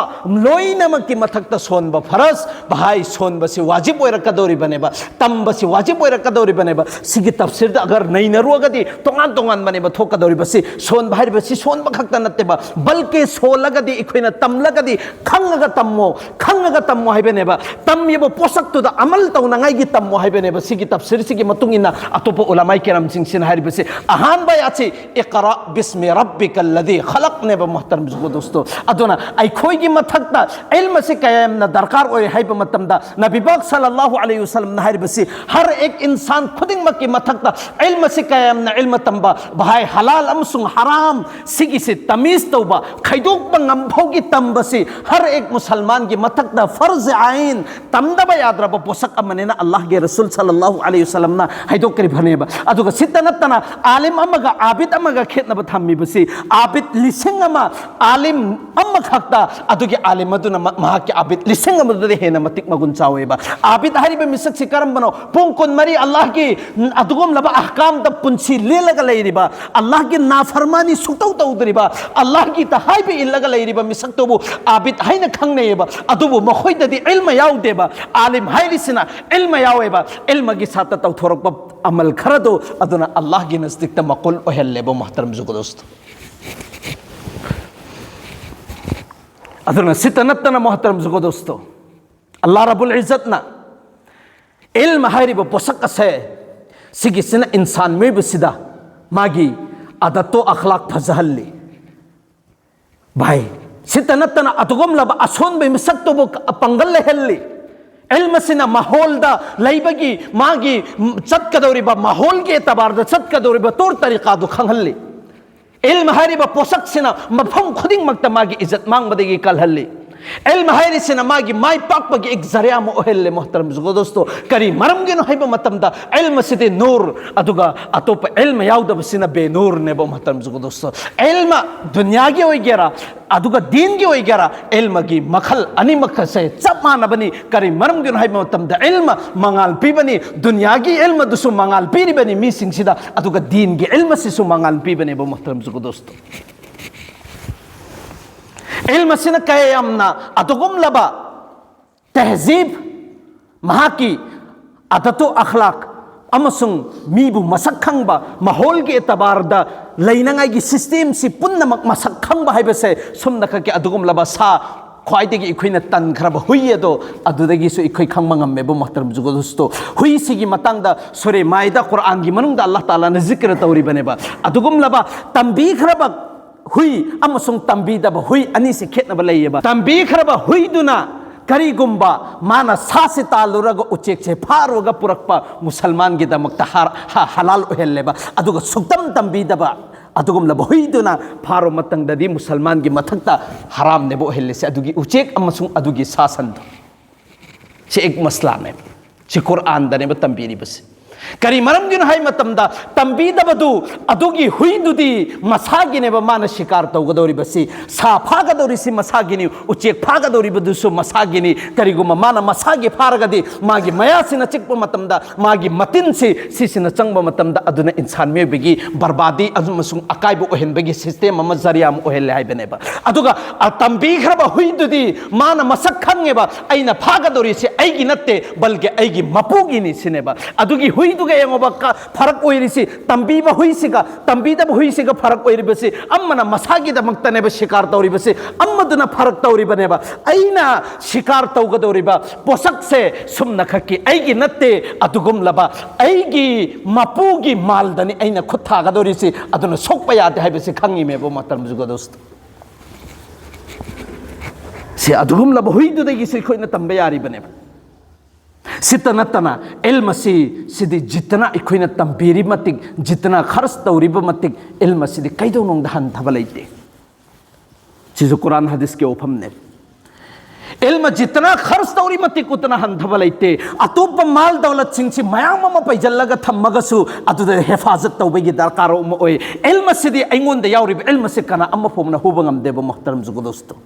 ꯂꯣꯏꯅꯃꯛꯀꯤ ꯃꯊꯛꯇ ꯁꯣꯟꯕ ꯐꯔꯖ, ꯚꯥꯏ, ꯁꯣꯟꯕꯁꯤ ꯋꯥꯖꯤꯕ ꯑꯣꯏꯔꯛꯀꯗꯧꯔꯤꯕꯅꯦꯕ, ꯇꯝꯕꯁꯤ ꯋꯥꯖꯤꯕ ꯑꯣꯏꯔꯛꯀꯗꯧꯔꯤꯕꯅꯦꯕ꯫ ꯁꯤꯒꯤ ꯇꯐꯁꯤꯔꯗ ꯑꯒꯔ ꯅꯩꯅꯔꯨꯔꯒꯗꯤ ꯇꯣꯉꯥꯟ ꯇꯣꯉꯥꯟꯕꯅꯦꯕ ꯊꯣꯛꯀꯗꯧꯔꯤꯕꯁꯤ꯫ ꯁꯣꯟꯕ ꯍꯥꯏꯔꯤꯕꯁꯤ ꯁꯣꯟꯕ ꯈꯛꯇ ꯅꯠꯇꯦꯕ, ꯕꯜꯀꯤ ꯁꯣꯜꯂꯒꯗꯤ ꯑꯩꯈꯣꯏꯅ ꯇꯝꯂꯒꯗꯤ ꯈꯪꯉꯒ ꯇꯝꯃꯣ, ꯈꯪꯉꯒ ꯇꯝꯃꯣ ꯍꯥꯏꯕꯅꯦꯕ꯫ ꯇꯝꯃꯤꯕ ꯄꯣꯠꯁꯛꯇꯨꯗ ꯑꯃꯜ ꯇꯧꯅꯉꯥꯏꯒꯤ ꯇꯝꯃꯣ ꯍꯥꯏꯕꯅꯦꯕ꯫ ꯁꯤꯒꯤ ꯇꯐꯁꯤꯔꯁꯤꯒꯤ ꯃꯇꯨꯡ ꯏꯟꯅ ꯑꯇꯣꯞꯄ ꯎꯂꯃꯥꯏ ꯀꯤꯔꯥꯝꯁꯤꯡꯁꯤꯅ ꯍꯥꯏꯔꯤꯕꯁꯤ ꯑꯍꯥꯟꯕ ꯑꯁꯤ ꯏꯛꯔꯥ ꯕꯤꯁꯃꯤ ꯔꯕꯤꯀꯜ ꯂꯗꯤ ꯈꯂꯛꯅꯦꯕ, ꯃꯣꯍꯇꯔꯝ ꯖꯨꯒꯣ ꯗꯣꯁꯇꯣ꯫ ꯑꯗꯨꯅ ꯑꯩꯈꯣꯏꯒꯤ ꯃꯊꯛꯇ ꯏꯜꯝ ꯑꯁꯤ ꯀꯌꯥ ꯌꯥꯝꯅ ꯗꯔꯀꯥꯔ ꯑꯣꯏ ꯍꯥꯏꯕ ꯃꯇꯝꯗ ꯅꯕꯤ ꯄꯥꯛ ꯁꯜꯂꯜꯂꯥꯍꯨ ꯑꯂꯩꯍꯤ ꯋꯁꯜꯂꯝꯅ ꯍꯥꯏꯔꯤꯕꯁꯤ ꯍꯔ ꯑꯦꯛ ꯏꯟꯁꯥꯟ ꯈꯨꯗꯤꯡꯃꯛꯀꯤ ꯃꯊꯛꯇ ꯏꯜꯝ ꯑꯁꯤ ꯀꯌꯥ ꯌꯥꯝꯅ ꯏꯜꯝ ꯇꯝꯕ, ꯚꯥꯏ, ꯍꯂꯥꯜ ꯑꯃꯁꯨꯡ ꯍꯔꯥꯝ ꯁꯤꯒꯤꯁꯤ ꯇꯃꯤꯖ ꯇꯧꯕ, ꯈꯥꯏꯗꯣꯛꯄ ꯉꯝꯐꯥꯎꯒꯤ ꯇꯝꯕꯁꯤ ꯍꯔ ꯑꯦꯛ ꯃꯨꯁꯜꯃꯥꯟꯒꯤ ꯃꯊꯛꯇ ꯐꯔꯖ ꯑꯥꯏꯟ, ꯇꯝꯗꯕ ꯌꯥꯗ꯭ꯔꯕ ꯄꯣꯠꯁꯛ ꯑꯃꯅꯤꯅ ꯑꯜꯂꯥꯍꯒꯤ ꯔꯁꯨꯜ ꯁꯜꯂꯜꯂꯥꯍꯨ ꯑꯂꯩꯍꯤ ꯋꯁꯜꯂꯝꯅ ꯍꯥꯏꯗꯣꯛꯈ꯭ꯔꯤꯕꯅꯦꯕ꯫ ꯑꯗꯨꯒ ꯁꯤꯇ ꯅꯠꯇꯅ ꯑꯥꯂꯤꯝ ꯑꯃꯒ ꯑꯥꯕꯤꯗ ꯑꯃꯒ ꯈꯦꯠꯅꯕ ꯊꯝꯃꯤꯕꯁꯤ, ꯑꯥꯕꯤꯗ ꯂꯤꯁꯤꯡ ꯑꯃ, ꯑꯥꯂꯤꯝ ꯑꯃꯈꯛꯇ, ꯑꯗꯨꯒꯤ ꯑꯥꯂꯤꯝ ꯑꯗꯨꯅ ꯃ-, ꯃꯍꯥꯛꯀꯤ ꯑꯥꯕꯤꯗ ꯂꯤꯁꯤꯡ ꯑꯃꯗꯨꯗ ꯍꯦꯟꯅ ꯃꯇꯤꯛ ꯃꯒꯨꯟ ꯆꯥꯎꯋꯦꯕ꯫ ꯑꯥꯕꯤꯗ ꯍꯥꯏꯔꯤꯕ ꯃꯤꯁꯛꯁꯤ ꯀꯔꯝꯕꯅꯣ? ꯄꯨꯡ ꯀꯨꯟꯃꯔꯤ ꯑꯜꯂꯥꯍꯒꯤ ꯑꯗꯨꯒꯨꯝꯂꯕ ꯑꯍꯀꯥꯝꯗ ꯄꯨꯟꯁꯤ ꯂꯦꯜꯂꯒ ꯂꯩꯔꯤꯕ, ꯑꯜꯂꯥꯍꯒꯤ ꯅꯥꯐꯔꯃꯥꯅꯤ ꯁꯨꯛꯇꯧ ꯇꯧꯗ꯭ꯔꯤꯕ, ꯑꯜꯂꯥꯍꯒꯤ ꯇ-, ꯍꯥꯏꯕ ꯏꯜꯂꯒ ꯂꯩꯔꯤꯕ ꯃꯤꯁꯛꯇꯨꯕꯨ ꯑꯥꯕꯤꯗ ꯍꯥꯏꯅ ꯈꯪꯅꯩꯌꯦꯕ꯫ ꯑꯗꯨꯕꯨ ꯃꯈꯣꯏꯗꯗꯤ ꯏꯜꯃ ꯌꯥꯎꯗꯦꯕ꯫ ꯑꯥꯂꯤꯝ ꯍꯥꯏꯔꯤꯁꯤꯅ ꯏꯜꯃ ꯌꯥꯎꯋꯦꯕ꯫ ꯏꯜꯃꯒꯤ ꯁꯥꯠꯇ ꯇꯧꯊꯣꯔꯛꯄ ꯑꯃꯜ ꯈꯔꯗꯨ ꯑꯗꯨꯅ ꯑꯜꯂꯥꯍꯒꯤ ꯅꯖꯗꯤꯛꯇ ꯃꯀꯨꯜ ꯑꯣꯏꯍꯜꯂꯦꯕ, ꯃꯣꯍꯇꯔꯝ ꯖꯨꯒꯣ ꯗꯣꯁꯇꯣ꯫ ꯑꯗꯨꯅ ꯁꯤꯇ ꯅꯠꯇꯅ, ꯃꯣꯍꯇꯔꯝ ꯖꯨꯒꯣ ꯗꯣꯁꯇꯣ, ꯑꯜꯂꯥꯍ ꯔꯕꯨꯜ ꯏꯖꯠꯅ ꯏꯜꯃ ꯍꯥꯏꯔꯤꯕ ꯄꯣꯠꯁꯛ ꯑꯁꯦ, ꯁꯤꯒꯤꯁꯤꯅ ꯏꯟꯁꯥꯟ ꯃꯤꯑꯣꯏꯕꯁꯤꯗ ꯃꯥꯒꯤ ꯑꯗꯠꯇꯣ ꯑꯈ꯭ꯂꯥꯛ ꯐꯖꯍꯜꯂꯤ꯫ ꯚꯥꯏ, ꯁꯤꯇ ꯅꯠꯇꯅ ꯑꯗꯨꯒꯨꯝꯂꯕ ꯑꯁꯣꯟꯕ ꯃꯤꯁꯛꯇꯨꯕꯨ ꯄꯥꯡꯒꯜ ꯂꯩꯍꯜꯂꯤ꯫ ꯏꯜꯃꯁꯤꯅ ꯃꯥꯍꯣꯜꯗ ꯂꯩꯕꯒꯤ, ꯃꯥꯒꯤ ꯆꯠꯀꯗꯧꯔꯤꯕ, ꯃꯥꯍꯣꯜꯒꯤ ꯑꯦꯇꯕꯥꯔꯗ ꯆꯠꯀꯗꯧꯔꯤꯕ ꯇꯣꯔ ꯇꯔꯤꯀꯥꯗꯨ ꯈꯪꯍꯜꯂꯤ꯫ ꯏꯜꯃ ꯍꯥꯏꯔꯤꯕ ꯄꯣꯠꯁꯛꯁꯤꯅ ꯃꯐꯝ ꯈꯨꯗꯤꯡꯃꯛꯇ ꯃꯥꯒꯤ ꯏꯖꯠ ꯃꯥꯡꯕꯗꯒꯤ ꯀꯜꯍꯜꯂꯤ꯫ ꯏꯜꯃ ꯍꯥꯏꯔꯤꯁꯤꯅ ꯃꯥꯒꯤ ꯃꯥꯏ ꯄꯥꯛꯄꯒꯤ ꯑꯦꯛ ꯖꯔꯤꯌꯥ ꯑꯃ ꯑꯣꯏꯍꯜꯂꯦ, ꯃꯣꯍꯇꯔꯝ ꯖꯨꯒꯣ ꯗꯣꯁꯇꯣ꯫ ꯀꯔꯤ ꯃꯔꯝꯒꯤꯅꯣ ꯍꯥꯏꯕ ꯃꯇꯝꯗ, ꯏꯜꯃꯁꯤꯗꯤ ꯅꯨꯔ, ꯑꯗꯨꯒ ꯑꯇꯣꯞꯄ ꯏꯜꯃ ꯌꯥꯎꯗꯕꯁꯤꯅ ꯕꯦꯅꯨꯔꯅꯦꯕ, ꯃꯣꯍꯇꯔꯝ ꯖꯨꯒꯣ ꯗꯣꯁꯇꯣ꯫ ꯏꯜꯃ ꯗꯨꯅꯤꯌꯥꯒꯤ ꯑꯣꯏꯒꯦꯔꯥ, ꯑꯗꯨꯒ ꯗꯤꯟꯒꯤ ꯑꯣꯏꯒꯦꯔꯥ, ꯏꯜꯃꯒꯤ ꯃꯈꯜ ꯑꯅꯤꯃꯛ ꯑꯁꯦ ꯆꯞ ꯃꯥꯟꯅꯕꯅꯤ꯫ ꯀꯔꯤ ꯃꯔꯝꯒꯤꯅꯣ ꯍꯥꯏꯕ ꯃꯇꯝꯗ, ꯏꯜꯃ ꯃꯉꯥꯜ ꯄꯤꯕꯅꯤ, ꯗꯨꯅꯤꯌꯥꯒꯤ ꯏꯜꯃꯗꯨꯁꯨ ꯃꯉꯥꯜ ꯄꯤꯔꯤꯕꯅꯤ ꯃꯤꯁꯤꯡꯁꯤꯗ, ꯑꯗꯨꯒ ꯗꯤꯟꯒꯤ ꯏꯜꯃꯁꯤꯁꯨ ꯃꯉꯥꯜ ꯄꯤꯕꯅꯦꯕ, ꯃꯣꯍꯇꯔꯝ ꯖꯨꯒꯣ ꯗꯣꯁꯇꯣ꯫ ꯏꯜꯝ ꯑꯁꯤꯅ ꯀꯌꯥ ꯌꯥꯝꯅ ꯑꯗꯨꯒꯨꯝꯂꯕ ꯇꯦꯍꯖꯤꯕ, ꯃꯍꯥꯛꯀꯤ ꯑꯗꯇꯣ ꯑꯈꯂꯥꯛ ꯑꯃꯁꯨꯡ ꯃꯤꯕꯨ ꯃꯁꯛ ꯈꯪꯕ, ꯃꯥꯍꯣꯜꯒꯤ ꯑꯦꯇꯕꯥꯔꯗ ꯂꯩꯅꯉꯥꯏꯒꯤ ꯁꯤꯁꯇꯦꯝꯁꯤ ꯄꯨꯝꯅꯃꯛ ꯃꯁꯛ ꯈꯪꯕ ꯍꯥꯏꯕꯁꯦ ꯁꯨꯝꯅꯈꯛꯀꯤ ꯑꯗꯨꯒꯨꯝꯂꯕ ꯁꯥ, ꯈ꯭ꯋꯥꯏꯗꯒꯤ ꯑꯩꯈꯣꯏꯅ ꯇꯟꯈ꯭ꯔꯕ ꯍꯨꯏ ꯑꯗꯣ ꯑꯗꯨꯗꯒꯤꯁꯨ ꯑꯩꯈꯣꯏ ꯈꯪꯕ ꯉꯝꯃꯦꯕ, ꯃꯣꯍꯇꯔꯝ ꯖꯨꯒꯗꯣꯁꯇꯣ꯫ ꯍꯨꯏꯁꯤꯒꯤ ꯃꯇꯥꯡꯗ ꯁꯨꯔꯦ ꯃꯥꯏꯗ ꯀꯨꯔꯥꯟꯒꯤ ꯃꯅꯨꯡꯗ ꯑꯜꯂꯥꯍ ꯇꯥꯂꯥꯅ ꯖꯤꯀ꯭ꯔ ꯇꯧꯔꯤꯕꯅꯦꯕ꯫ ꯑꯗꯨꯒꯨꯝꯂꯕ ꯇꯝꯕꯤꯈ꯭ꯔꯕ ꯍꯨꯏ ꯑꯃꯁꯨꯡ ꯇꯝꯕꯤꯗꯕ ꯍꯨꯏ ꯑꯅꯤꯁꯤ ꯈꯦꯠꯅꯕ ꯂꯩꯌꯦꯕ꯫ ꯇꯝꯕꯤꯈ꯭ꯔꯕ ꯍꯨꯏꯗꯨꯅ ꯀꯔꯤꯒꯨꯝꯕ ꯃꯥꯅ ꯁꯥꯁꯤ ꯇꯥꯜꯂꯨꯔꯒ ꯎꯆꯦꯛꯁꯦ ꯐꯥꯔꯨꯔꯒ ꯄꯨꯔꯛꯄ ꯃꯨꯁꯜꯃꯥꯟꯒꯤꯗꯃꯛꯇ ꯍꯥꯔ-, ꯍ-, ꯍꯂꯥꯜ ꯑꯣꯏꯍꯜꯂꯦꯕ꯫ ꯑꯗꯨꯒ ꯁꯨꯛꯇꯝ ꯇꯝꯕꯤꯗꯕ ꯑꯗꯨꯒꯨꯝꯂꯕ ꯍꯨꯏꯗꯨꯅ ꯐꯥꯔꯨ ꯃꯇꯝꯗꯗꯤ ꯃꯨꯁꯜꯃꯥꯟꯒꯤ ꯃꯊꯛꯇ ꯍꯔꯥꯝꯅꯦꯕ ꯑꯣꯏꯍꯜꯂꯤꯁꯦ, ꯑꯗꯨꯒꯤ ꯎꯆꯦꯛ ꯑꯃꯁꯨꯡ ꯑꯗꯨꯒꯤ ꯁꯥ ꯁꯟꯗꯣ꯫ ꯁꯤ ꯑꯦꯛ ꯃꯁꯂꯥꯅꯦꯕ꯫ ꯁꯤ ꯀꯨꯔꯥꯟꯗꯅꯦꯕ ꯇꯝꯕꯤꯔꯤꯕꯁꯦ꯫ ꯀꯔꯤ ꯃꯔꯝꯒꯤꯅꯣ ꯍꯥꯏ ꯃꯇꯝꯗ, ꯇꯝꯕꯤꯗꯕꯗꯨ ꯑꯗꯨꯒꯤ ꯍꯨꯏꯗꯨꯗꯤ ꯃꯁꯥꯒꯤꯅꯦꯕ ꯃꯥꯅ ꯁꯤꯀꯥꯔ ꯇꯧꯒꯗꯧꯔꯤꯕꯁꯤ, ꯁꯥ ꯐꯥꯒꯗꯧꯔꯤꯁꯤ ꯃꯁꯥꯒꯤꯅꯤ, ꯎꯆꯦꯛ ꯐꯥꯒꯗꯧꯔꯤꯕꯗꯨꯁꯨ ꯃꯁꯥꯒꯤꯅꯤ꯫ ꯀꯔꯤꯒꯨꯝꯕ ꯃꯥꯅ ꯃꯁꯥꯒꯤ ꯐꯥꯔꯒꯗꯤ ꯃꯥꯒꯤ ꯃꯌꯥꯁꯤꯅ ꯆꯤꯛꯄ ꯃꯇꯝꯗ, ꯃꯥꯒꯤ ꯃꯇꯤꯟꯁꯤ ꯁꯤꯁꯤꯅ ꯆꯪꯕ ꯃꯇꯝꯗ, ꯑꯗꯨꯅ ꯏꯟꯁꯥꯟ ꯃꯤꯑꯣꯏꯕꯒꯤ ꯕꯔꯕꯥꯗꯤ ꯑꯃꯁꯨꯡ ꯑꯀꯥꯏꯕ ꯑꯣꯏꯍꯟꯕꯒꯤ ꯁꯤꯁꯇꯦꯝ ꯑꯃ, ꯖꯔꯤꯌꯥ ꯑꯃ ꯑꯣꯏꯍꯜꯂꯦ ꯍꯥꯏꯕꯅꯦꯕ꯫ ꯑꯗꯨꯒ ꯑ, ꯇꯝꯕꯤꯈ꯭ꯔꯕ ꯍꯨꯏꯗꯨꯗꯤ ꯃꯥꯅ ꯃꯁꯛ ꯈꯪꯉꯦꯕ, "ꯑꯩꯅ ꯐꯥꯒꯗꯧꯔꯤꯁꯦ ꯑꯩꯒꯤ ꯅꯠꯇꯦ, ꯕꯜꯀꯤ ꯑꯩꯒꯤ ꯃꯄꯨꯒꯤꯅꯤ" ꯁꯤꯅꯦꯕ꯫ ꯑꯗꯨꯒꯤ ꯍꯨꯏꯗꯨꯒ ꯌꯦꯡꯉꯣꯕ, ꯀ-, ꯐꯔꯛ ꯑꯣꯏꯔꯤꯁꯤ, ꯇꯝꯕꯤꯕ ꯍꯨꯏꯁꯤꯒ ꯇꯝꯕꯤꯗꯕ ꯍꯨꯏꯁꯤꯒ ꯐꯔꯛ ꯑꯣꯏꯔꯤꯕꯁꯤ, ꯑꯃꯅ ꯃꯁꯥꯒꯤꯗꯃꯛꯇꯅꯦꯕ ꯁꯤꯀꯥꯔ ꯇꯧꯔꯤꯕꯁꯤ, ꯑꯃꯗꯨꯅ ꯐꯔꯛ ꯇꯧꯔꯤꯕꯅꯦꯕ꯫ ꯑꯩꯅ ꯁꯤꯀꯥꯔ ꯇꯧꯒꯗꯧꯔꯤꯕ ꯄꯣꯠꯁꯛꯁꯦ ꯁꯨꯝꯅꯈꯛꯀꯤ ꯑꯩꯒꯤ ꯅꯠꯇꯦ, ꯑꯗꯨꯒꯨꯝꯂꯕ ꯑꯩꯒꯤ ꯃꯄꯨꯒꯤ ꯃꯥꯜꯗꯅꯤ ꯑꯩꯅ ꯈꯨꯠ ꯊꯥꯒꯗꯧꯔꯤꯁꯤ, ꯑꯗꯨꯅ ꯁꯣꯛꯄ ꯌꯥꯗꯦ ꯍꯥꯏꯕꯁꯤ ꯈꯪꯉꯤꯃꯦꯕ, ꯃꯣꯍꯇꯔꯝ ꯖꯨꯒꯗꯣꯁꯇꯣ꯫ ꯁꯤ ꯑꯗꯨꯒꯨꯝꯂꯕ ꯍꯨꯏꯗꯨꯗꯒꯤꯁꯨ ꯑꯩꯈꯣꯏꯅ ꯇꯝꯕ ꯌꯥꯔꯤꯕꯅꯦꯕ꯫ ꯁꯤꯇ ꯅꯠꯇꯅ ꯏꯜꯝ ꯑꯁꯤ, ꯁꯤꯗꯤ ꯖꯤꯠꯇꯅ ꯑꯩꯈꯣꯏꯅ ꯇꯝꯕꯤꯔꯤ ꯃꯇꯤꯛ, ꯖꯤꯠꯇꯅ ꯈꯔꯁ ꯇꯧꯔꯤꯕ ꯃꯇꯤꯛ, ꯏꯜꯝ ꯑꯁꯤꯗꯤ ꯀꯩꯗꯧꯅꯨꯡꯗ ꯍꯟꯊꯕ ꯂꯩꯇꯦ꯫ ꯁꯤꯁꯨ ꯀꯨꯔꯥꯟ ꯍꯗꯤꯁꯀꯤ ꯋꯥꯐꯝꯅꯦ꯫ ꯏꯜꯝ ꯖꯤꯠꯇꯅ ꯈꯔꯁ ꯇꯧꯔꯤ ꯃꯇꯤꯛ ꯎꯠꯇꯅ ꯍꯟꯊꯕ ꯂꯩꯇꯦ꯫ ꯑꯇꯣꯞꯄ ꯃꯥꯜ ꯗꯧꯂꯠꯁꯤꯡꯁꯤ ꯃꯌꯥꯝ ꯑꯃ ꯄꯩꯖꯜꯂꯒ ꯊꯝꯃꯒꯁꯨ ꯑꯗꯨꯗ ꯍꯦꯐꯥꯖꯠ ꯇꯧꯕꯒꯤ ꯗꯔꯀꯥꯔ ꯑꯃ ꯑꯣꯏ꯫ ꯏꯜꯝ ꯑꯁꯤꯗꯤ ꯑꯩꯉꯣꯟꯗ ꯌꯥꯎꯔꯤꯕ ꯏꯜꯝ ꯑꯁꯤ ꯀꯅꯥ ꯑꯃ ꯐꯥꯎꯕꯅ ꯍꯨꯕ ꯉꯝꯗꯦꯕ, ꯃꯣꯍꯇꯔꯝ ꯖꯨꯒꯗꯣꯁꯇꯣ꯫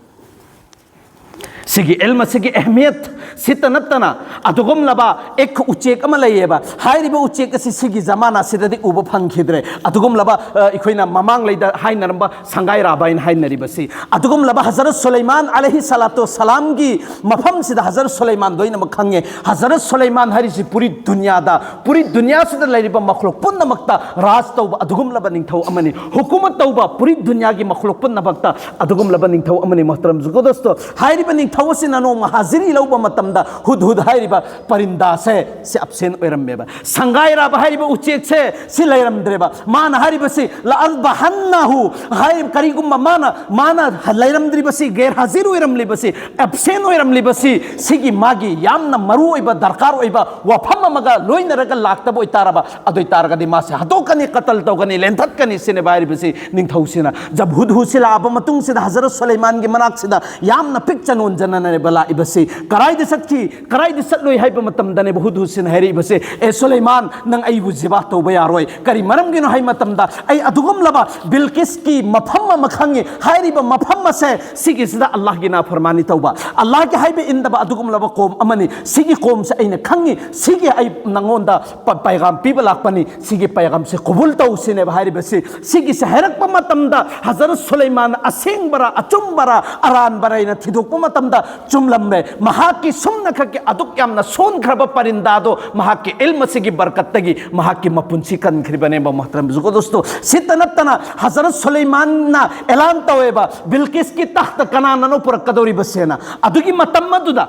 ꯁꯤꯒꯤ ꯏꯜꯝ ꯑꯁꯤꯒꯤ ꯑꯍꯃꯤꯌꯠ ꯁꯤꯇ ꯅꯠꯇꯅ, ꯑꯗꯨꯒꯨꯝꯂꯕ ꯑꯦꯛ ꯎꯆꯦꯛ ꯑꯃ ꯂꯩꯌꯦꯕ꯫ ꯍꯥꯏꯔꯤꯕ ꯎꯆꯦꯛ ꯑꯁꯤ ꯁꯤꯒꯤ ꯖꯃꯥꯅꯥꯁꯤꯗꯗꯤ ꯎꯕ ꯐꯪꯈꯤꯗ꯭ꯔꯦ꯫ ꯑꯗꯨꯒꯨꯝꯂꯕ, ꯑ, ꯑꯩꯈꯣꯏꯅ ꯃꯃꯥꯡꯂꯩꯗ ꯍꯥꯏꯅꯔꯝꯕ ꯁꯪꯒꯥꯏꯔꯥꯕ ꯍꯥꯏꯅ ꯍꯥꯏꯅꯔꯤꯕꯁꯤ, ꯑꯗꯨꯒꯨꯝꯂꯕ ꯍꯖꯔꯠ ꯁꯨꯂꯩꯃꯥꯟ ꯑꯂꯩꯍꯤ ꯁꯂꯥꯇꯨ ꯁꯂꯥꯝꯒꯤ ꯃꯐꯝꯁꯤꯗ ꯍꯖꯔꯠ ꯁꯨꯂꯩꯃꯥꯟ ꯂꯣꯏꯅꯃꯛ ꯈꯪꯉꯦ꯫ ꯍꯖꯔꯠ ꯁꯨꯂꯩꯃꯥꯟ ꯍꯥꯏꯔꯤꯁꯤ ꯄꯨꯔꯤ ꯗꯨꯅꯤꯌꯥꯗ, ꯄꯨꯔꯤ ꯗꯨꯅꯤꯌꯥꯁꯤꯗ ꯂꯩꯔꯤꯕ ꯃꯈꯂꯨꯛ ꯄꯨꯝꯅꯃꯛꯇ ꯔꯥꯖ ꯇꯧꯕ ꯑꯗꯨꯒꯨꯝꯂꯕ ꯅꯤꯡꯊꯧ ꯑꯃꯅꯤ꯫ ꯍꯨꯀꯨꯃꯠ ꯇꯧꯕ ꯄꯨꯔꯤ ꯗꯨꯅꯤꯌꯥꯒꯤ ꯃꯈꯂꯨꯛ ꯄꯨꯝꯅꯃꯛꯇ ꯑꯗꯨꯒꯨꯝꯂꯕ ꯅꯤꯡꯊꯧ ꯑꯃꯅꯤ꯫ ꯃꯣꯍꯇꯔꯝ ꯖꯨꯒꯣꯗꯣꯁꯇꯣ, ꯍꯥꯏꯔꯤꯕ ꯅꯤꯡꯊꯧ ꯑꯁꯤꯅ ꯅꯣꯡꯃ ꯍꯥꯖꯤꯔꯤ ꯂꯧꯕ ꯃꯇꯝꯗ ꯍꯨꯗ ꯍꯨꯗ ꯍꯥꯏꯔꯤꯕ ꯄꯔꯤꯟꯗꯥꯁꯦ ꯁꯤ ꯑꯦꯕꯁꯦꯟ ꯑꯣꯏꯔꯝꯃꯦꯕ꯫ ꯁꯪꯒꯥꯏꯔꯥꯕ ꯍꯥꯏꯔꯤꯕ ꯎꯆꯦꯛꯁꯦ ꯁꯤ ꯂꯩꯔꯝꯗ꯭ꯔꯦꯕ꯫ ꯃꯥꯅ ꯍꯥꯏꯔꯤꯕꯁꯤ, "ꯂ ꯑꯜꯕꯍꯟꯅꯍꯨ" ꯍꯥꯏ, ꯀꯔꯤꯒꯨꯝꯕ ꯃꯥꯅ, ꯃꯥꯅ ꯂꯩꯔꯝꯗ꯭ꯔꯤꯕꯁꯤ, ꯒꯦꯔ ꯍꯥꯖꯤꯔ ꯑꯣꯏꯔꯝꯂꯤꯕꯁꯤ, ꯑꯦꯕꯁꯦꯟ ꯑꯣꯏꯔꯝꯂꯤꯕꯁꯤ, ꯁꯤꯒꯤ ꯃꯥꯒꯤ ꯌꯥꯝꯅ ꯃꯔꯨ ꯑꯣꯏꯕ, ꯗꯔꯀꯥꯔ ꯑꯣꯏꯕ ꯋꯥꯐꯝ ꯑꯃꯒ ꯂꯣꯏꯅꯔꯒ ꯂꯥꯛꯇꯕ ꯑꯣꯏꯇꯥꯔꯕ, ꯑꯗꯨ ꯑꯣꯏꯇꯥꯔꯒꯗꯤ ꯃꯥꯁꯦ ꯍꯥꯠꯇꯣꯛꯀꯅꯤ, ꯀꯇꯜ ꯇꯧꯒꯅꯤ, ꯂꯦꯟꯊꯠꯀꯅꯤ ꯁꯤꯅꯦꯕ ꯍꯥꯏꯔꯤꯕꯁꯤ ꯅꯤꯡꯊꯧꯁꯤꯅ꯫ ꯖꯕ ꯍꯨꯗ ꯍꯨꯗ ꯁꯤ ꯂꯥꯛꯑꯕ ꯃꯇꯨꯡꯁꯤꯗ ꯍꯖꯔꯠ ꯁꯨꯂꯩꯃꯥꯟꯒꯤ ꯃꯅꯥꯛꯁꯤꯗ ꯌꯥꯝꯅ ꯄꯤꯛ ꯆꯅꯣꯟꯖꯅꯅꯦꯕ ꯂꯥꯛꯏꯕꯁꯤ꯫ ꯀꯔꯥꯏꯗ ꯆꯠꯈꯤ, ꯀꯔꯥꯏꯗ ꯆꯠꯂꯨꯏ ꯍꯥꯏꯕ ꯃꯇꯝꯗꯅꯦꯕ ꯍꯨꯗ ꯍꯨꯗ ꯁꯤꯅ ꯍꯥꯏꯔꯛꯏꯕꯁꯦ, "ꯑꯦ ꯁꯨꯂꯩꯃꯥꯟ, ꯅꯪ ꯑꯩꯕꯨ ꯖꯤꯕꯥ ꯇꯧꯕ ꯌꯥꯔꯣꯏ"꯫ ꯀꯔꯤ ꯃꯔꯝꯒꯤꯅꯣ ꯍꯥꯏꯕ ꯃꯇꯝꯗ, "ꯑꯩ ꯑꯗꯨꯒꯨꯝꯂꯕ ꯕꯤꯜꯀꯤꯁꯀꯤ ꯃꯐꯝ ꯑꯃ ꯈꯪꯉꯤ꯫ ꯍꯥꯏꯔꯤꯕ ꯃꯐꯝ ꯑꯁꯦ ꯁꯤꯒꯤꯁꯤꯗ ꯑꯜꯂꯥꯍꯒꯤ ꯅꯥꯐꯔꯃꯥꯅꯤ ꯇꯧꯕ, ꯑꯜꯂꯥꯍꯒꯤ ꯍꯥꯏꯕ ꯏꯟꯗꯕ ꯑꯗꯨꯒꯨꯝꯂꯕ ꯀꯣꯝ ꯑꯃꯅꯤ꯫ ꯁꯤꯒꯤ ꯀꯣꯝꯁꯦ ꯑꯩꯅ ꯈꯪꯉꯤ꯫ ꯁꯤꯒꯤ ꯑꯩ ꯅꯪꯉꯣꯟꯗ ꯄ-, ꯄꯩꯒꯥꯝ ꯄꯤꯕ ꯂꯥꯛꯄꯅꯤ꯫ ꯁꯤꯒꯤ ꯄꯩꯒꯥꯝꯁꯦ ꯀꯕꯨꯜ ꯇꯧ" ꯁꯤꯅꯦꯕ ꯍꯥꯏꯔꯤꯕꯁꯤ꯫ ꯁꯤꯒꯤꯁꯦ ꯍꯥꯏꯔꯛꯄ ꯃꯇꯝꯗ ꯍꯖꯔꯠ ꯁꯨꯂꯩꯃꯥꯟ ꯑꯁꯦꯡꯕꯔꯥ, ꯑꯆꯨꯝꯕꯔꯥ, ꯑꯔꯥꯟꯕꯔꯥ ꯍꯥꯏꯅ ꯊꯤꯗꯣꯛꯄ ꯃꯇꯝꯗ ꯆꯨꯝꯂꯝꯂꯦ꯫ ꯃꯍꯥꯛꯀꯤ ꯁꯨꯝꯅꯈꯛꯀꯤ ꯑꯗꯨꯛ ꯌꯥꯝꯅ ꯁꯣꯟꯈ꯭ꯔꯕ ꯄꯔꯤꯟꯗꯥꯗꯣ ꯃꯍꯥꯛꯀꯤ ꯏꯜꯝ ꯑꯁꯤꯒꯤ ꯕꯔꯀꯠꯇꯒꯤ ꯃꯍꯥꯛꯀꯤ ꯃꯄꯨꯟꯁꯤ ꯀꯟꯈ꯭ꯔꯤꯕꯅꯦꯕ, ꯃꯣꯍꯇꯔꯝ ꯖꯨꯒꯣꯗꯣꯁꯇꯣ꯫ ꯁꯤꯇ ꯅꯠꯇꯅ ꯍꯖꯔꯠ ꯁꯨꯂꯩꯃꯥꯟꯅ ꯑꯦꯂꯥꯟ ꯇꯧꯋꯦꯕ, "ꯕꯤꯜꯀꯤꯁꯀꯤ ꯇꯈꯇ ꯀꯅꯥꯅꯅꯣ ꯄꯨꯔꯛꯀꯗꯧꯔꯤꯕꯁꯦꯅ"꯫ ꯑꯗꯨꯒꯤ ꯃꯇꯝ ꯑꯗꯨꯗ,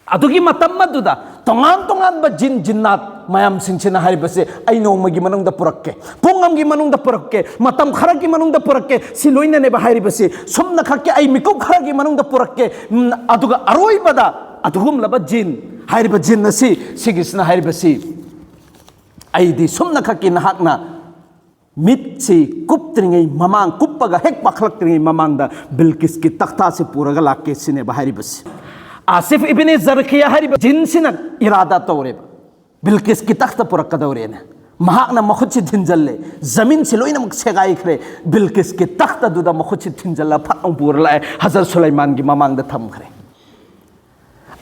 ꯑꯗꯨꯒꯤ ꯃꯇꯝ ꯑꯗꯨꯗ ꯇꯣꯉꯥꯟ ꯇꯣꯉꯥꯟꯕ ꯖꯤꯟ ꯖꯤꯟꯅꯥꯠ ꯃꯌꯥꯝꯁꯤꯡꯁꯤꯅ ꯍꯥꯏꯔꯤꯕꯁꯦ, "ꯑꯩ ꯅꯣꯡꯃꯒꯤ ꯃꯅꯨꯡꯗ ꯄꯨꯔꯛꯀꯦ, ꯄꯨꯡ ꯑꯃꯒꯤ ꯃꯅꯨꯡꯗ ꯄꯨꯔꯛꯀꯦ, ꯃꯇꯝ ꯈꯔꯒꯤ ꯃꯅꯨꯡꯗ ꯄꯨꯔꯛꯀꯦ", ꯁꯤ ꯂꯣꯏꯅꯅꯦꯕ ꯍꯥꯏꯔꯤꯕꯁꯤ꯫ "ꯁꯨꯝꯅ ꯈꯛꯀꯤ ꯑꯩ ꯃꯤꯀꯨꯞ ꯈꯔꯒꯤ ꯃꯅꯨꯡꯗ ꯄꯨꯔꯛꯀꯦ, ꯎꯝ, ꯑꯗꯨꯒ ꯑꯔꯣꯏꯕꯗ ꯑꯗꯨꯒꯨꯝꯂꯕ ꯖꯤꯟ", ꯍꯥꯏꯔꯤꯕ ꯖꯤꯟ ꯑꯁꯤ, ꯁꯤꯒꯤꯁꯤꯅ ꯍꯥꯏꯔꯤꯕꯁꯤ, "ꯑꯩꯗꯤ ꯁꯨꯝꯅ ꯈꯛꯀꯤ ꯅꯍꯥꯛꯅ ꯃꯤꯠꯁꯤ ꯀꯨꯞꯇ꯭ꯔꯤꯉꯩ ꯃꯃꯥꯡ, ꯀꯨꯞꯄꯒ ꯍꯦꯛ ꯄꯥꯈꯠꯂꯛꯇ꯭ꯔꯤꯉꯩ ꯃꯃꯥꯡꯗ ꯕꯤꯜꯀꯤꯁꯀꯤ ꯇꯈꯇꯥꯁꯤ ꯄꯨꯔꯒ ꯂꯥꯛꯀꯦ" ꯁꯤꯅꯦꯕ ꯍꯥꯏꯔꯤꯕꯁꯤ꯫ ꯑꯥꯁꯤꯐ ꯏꯕꯤꯅꯤ ꯖꯔꯈꯤꯌꯥ ꯍꯥꯏꯔꯤꯕ ꯖꯤꯟꯁꯤꯅ ꯏꯔꯥꯗꯥ ꯇꯧꯔꯦꯕ, ꯕꯤꯜꯀꯤꯁꯀꯤ ꯇꯈꯇ ꯄꯨꯔꯛꯀꯗꯧꯔꯦꯅ꯫ ꯃꯍꯥꯛꯅ ꯃꯈꯨꯠꯁꯤ ꯊꯤꯟꯖꯜꯂꯦ, ꯖꯃꯤꯟꯁꯤ ꯂꯣꯏꯅꯃꯛ ꯁꯦꯒꯥꯏꯈ꯭ꯔꯦ꯫ ꯕꯤꯜꯀꯤꯁꯀꯤ ꯇꯈꯇꯗꯨꯗ ꯃꯈꯨꯠꯁꯤ ꯊꯤꯟꯖꯜꯂ ꯐꯠ ꯂꯥꯎ ꯄꯨꯔ ꯂꯥꯛꯑꯦ, ꯍꯖꯔꯠ ꯁꯨꯂꯩꯃꯥꯟꯒꯤ ꯃꯃꯥꯡꯗ ꯊꯝꯈ꯭ꯔꯦ꯫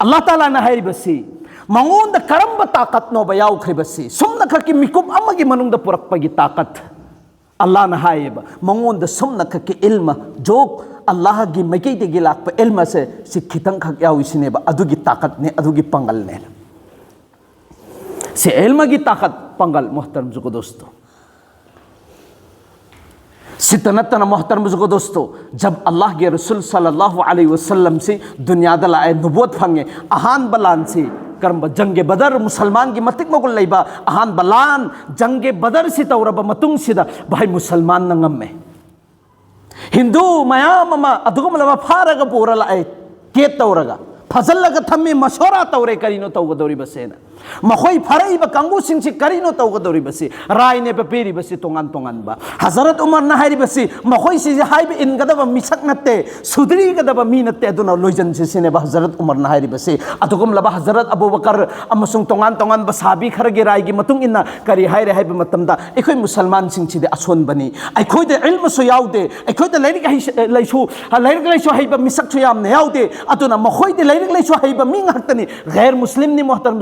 ꯑꯜꯂꯥꯍ ꯇꯥꯂꯥꯅ ꯍꯥꯏꯔꯤꯕꯁꯤ, ꯃꯉꯣꯟꯗ ꯀꯔꯝꯕ ꯇꯥꯀꯠꯅꯣꯕ ꯌꯥꯎꯈ꯭ꯔꯤꯕꯁꯤ? ꯁꯨꯝꯅꯈꯛꯀꯤ ꯃꯤꯀꯨꯞ ꯑꯃꯒꯤ ꯃꯅꯨꯡꯗ ꯄꯨꯔꯛꯄꯒꯤ ꯇꯥꯀꯠ꯫ ꯑꯜꯂꯥꯍꯅ ꯍꯥꯏꯌꯦꯕ, ꯃꯉꯣꯟꯗ ꯁꯨꯝꯅꯈꯛꯀꯤ ꯏꯜꯃ, ꯖꯣꯛ, ꯑꯜꯂꯥꯍꯒꯤ ꯃꯥꯏꯀꯩꯗꯒꯤ ꯂꯥꯛꯄ ꯏꯜꯃꯁꯦ ꯁꯤ ꯈꯤꯇꯪꯈꯛ ꯌꯥꯎꯏ ꯁꯤꯅꯦꯕ, ꯑꯗꯨꯒꯤ ꯇꯥꯀꯠꯅꯦ, ꯑꯗꯨꯒꯤ ꯄꯥꯡꯒꯜꯅꯦ꯫ ꯁꯤ ꯏꯜꯃꯒꯤ ꯇꯥꯀꯠ, ꯄꯥꯡꯒꯜ, ꯃꯣꯍꯇꯔꯝ ꯖꯨꯒꯣ ꯗꯣꯁꯇꯣ꯫ ꯁꯤꯇ ꯅꯠꯇꯅ, ꯃꯣꯍꯇꯔꯝ ꯖꯨꯒꯣ ꯗꯣꯁꯇꯣ, ꯖꯕ ꯑꯜꯂꯥꯍꯒꯤ ꯔꯁꯨꯜ ꯁꯜꯂꯜꯂꯥꯍꯨ ꯑꯂꯩꯍꯤ ꯋꯁꯜꯂꯝꯁꯤ ꯗꯨꯅꯤꯌꯥꯗ ꯂꯥꯛꯑꯦ, ꯅꯨꯕꯨꯋꯠ ꯐꯪꯉꯦ, ꯑꯍꯥꯟꯕ ꯂꯥꯟꯁꯤ ꯀꯔꯝꯕ? ꯖꯪꯒꯦ ꯕꯗꯔ, ꯃꯨꯁꯜꯃꯥꯟꯒꯤ ꯃꯇꯤꯛ ꯃꯒꯨꯟ ꯂꯩꯕ ꯑꯍꯥꯟꯕ ꯂꯥꯟ, ꯖꯪꯒꯦ ꯕꯗꯔꯁꯤ ꯇꯧꯔꯕ ꯃꯇꯨꯡꯁꯤꯗ, ꯚꯥꯏ, ꯃꯨꯁꯜꯃꯥꯟꯅ ꯉꯝꯃꯦ꯫ ꯍꯤꯟꯗꯨ ꯃꯌꯥꯝ ꯑꯃ ꯑꯗꯨꯒꯨꯝꯂꯕ ꯐꯥꯔꯒ ꯄꯨꯔ ꯂꯥꯛꯑꯦ, ꯀꯦꯠ ꯇꯧꯔꯒ, ꯐꯖꯜꯂꯒ ꯊꯝꯃꯤ, ꯃꯁꯣꯔꯥ ꯇꯧꯔꯦ, ꯀꯔꯤꯅꯣ ꯇꯧꯒꯗꯧꯔꯤꯕꯁꯦꯅ꯫ ꯃꯈꯣꯏ ꯐꯥꯔꯛꯏꯕ ꯀꯥꯡꯕꯨꯁꯤꯡꯁꯤ ꯀꯔꯤꯅꯣ ꯇꯧꯒꯗꯧꯔꯤꯕꯁꯤ? ꯔꯥꯏꯅꯦꯕ ꯄꯤꯔꯤꯕꯁꯤ ꯇꯣꯉꯥꯟ ꯇꯣꯉꯥꯟꯕ꯫ ꯍꯖꯔꯠ ꯎꯃꯔꯅ ꯍꯥꯏꯔꯤꯕꯁꯤ, ꯃꯈꯣꯏꯁꯤꯁꯦ ꯍꯥꯏꯕ ꯏꯟꯒꯗꯕ ꯃꯤꯁꯛ ꯅꯠꯇꯦ, ꯁꯨꯙꯔꯤꯒꯗꯕ ꯃꯤ ꯅꯠꯇꯦ, ꯑꯗꯨꯅ ꯂꯣꯏꯖꯟꯁꯤ ꯁꯤꯅꯦꯕ ꯍꯖꯔꯠ ꯎꯃꯔꯅ ꯍꯥꯏꯔꯤꯕꯁꯤ꯫ ꯑꯗꯨꯒꯨꯝꯂꯕ ꯍꯖꯔꯠ ꯑꯕꯨꯕꯀꯔ ꯑꯃꯁꯨꯡ ꯇꯣꯉꯥꯟ ꯇꯣꯉꯥꯟꯕ ꯁꯍꯥꯕꯤ ꯈꯔꯒꯤ ꯔꯥꯏꯒꯤ ꯃꯇꯨꯡ ꯏꯟꯅ ꯀꯔꯤ ꯍꯥꯏꯔꯦ ꯍꯥꯏꯕ ꯃꯇꯝꯗ, ꯑꯩꯈꯣꯏ ꯃꯨꯁꯜꯃꯥꯟꯁꯤꯡꯁꯤꯗꯤ ꯑꯁꯣꯟꯕꯅꯤ, ꯑꯩꯈꯣꯏꯗ ꯏꯜꯃꯁꯨ ꯌꯥꯎꯗꯦ, ꯑꯩꯈꯣꯏꯗ ꯂꯥꯏꯔꯤꯛ ꯍꯩ-, ꯂꯥꯏꯁꯨ, ꯂꯥꯏꯔꯤꯛ ꯂꯥꯏꯁꯨ ꯍꯩꯕ ꯃꯤꯁꯛꯁꯨ ꯌꯥꯝꯅ ꯌꯥꯎꯗꯦ, ꯑꯗꯨꯅ ꯃꯈꯣꯏꯗꯤ ꯂꯥꯏꯔꯤꯛ ꯂꯥꯏꯁꯨ ꯍꯩꯕ ꯃꯤ ꯉꯥꯛꯇꯅꯤ, ꯒꯩꯔ ꯃꯨꯁꯂꯤꯝꯅꯤ, ꯃꯣꯍꯇꯔꯝ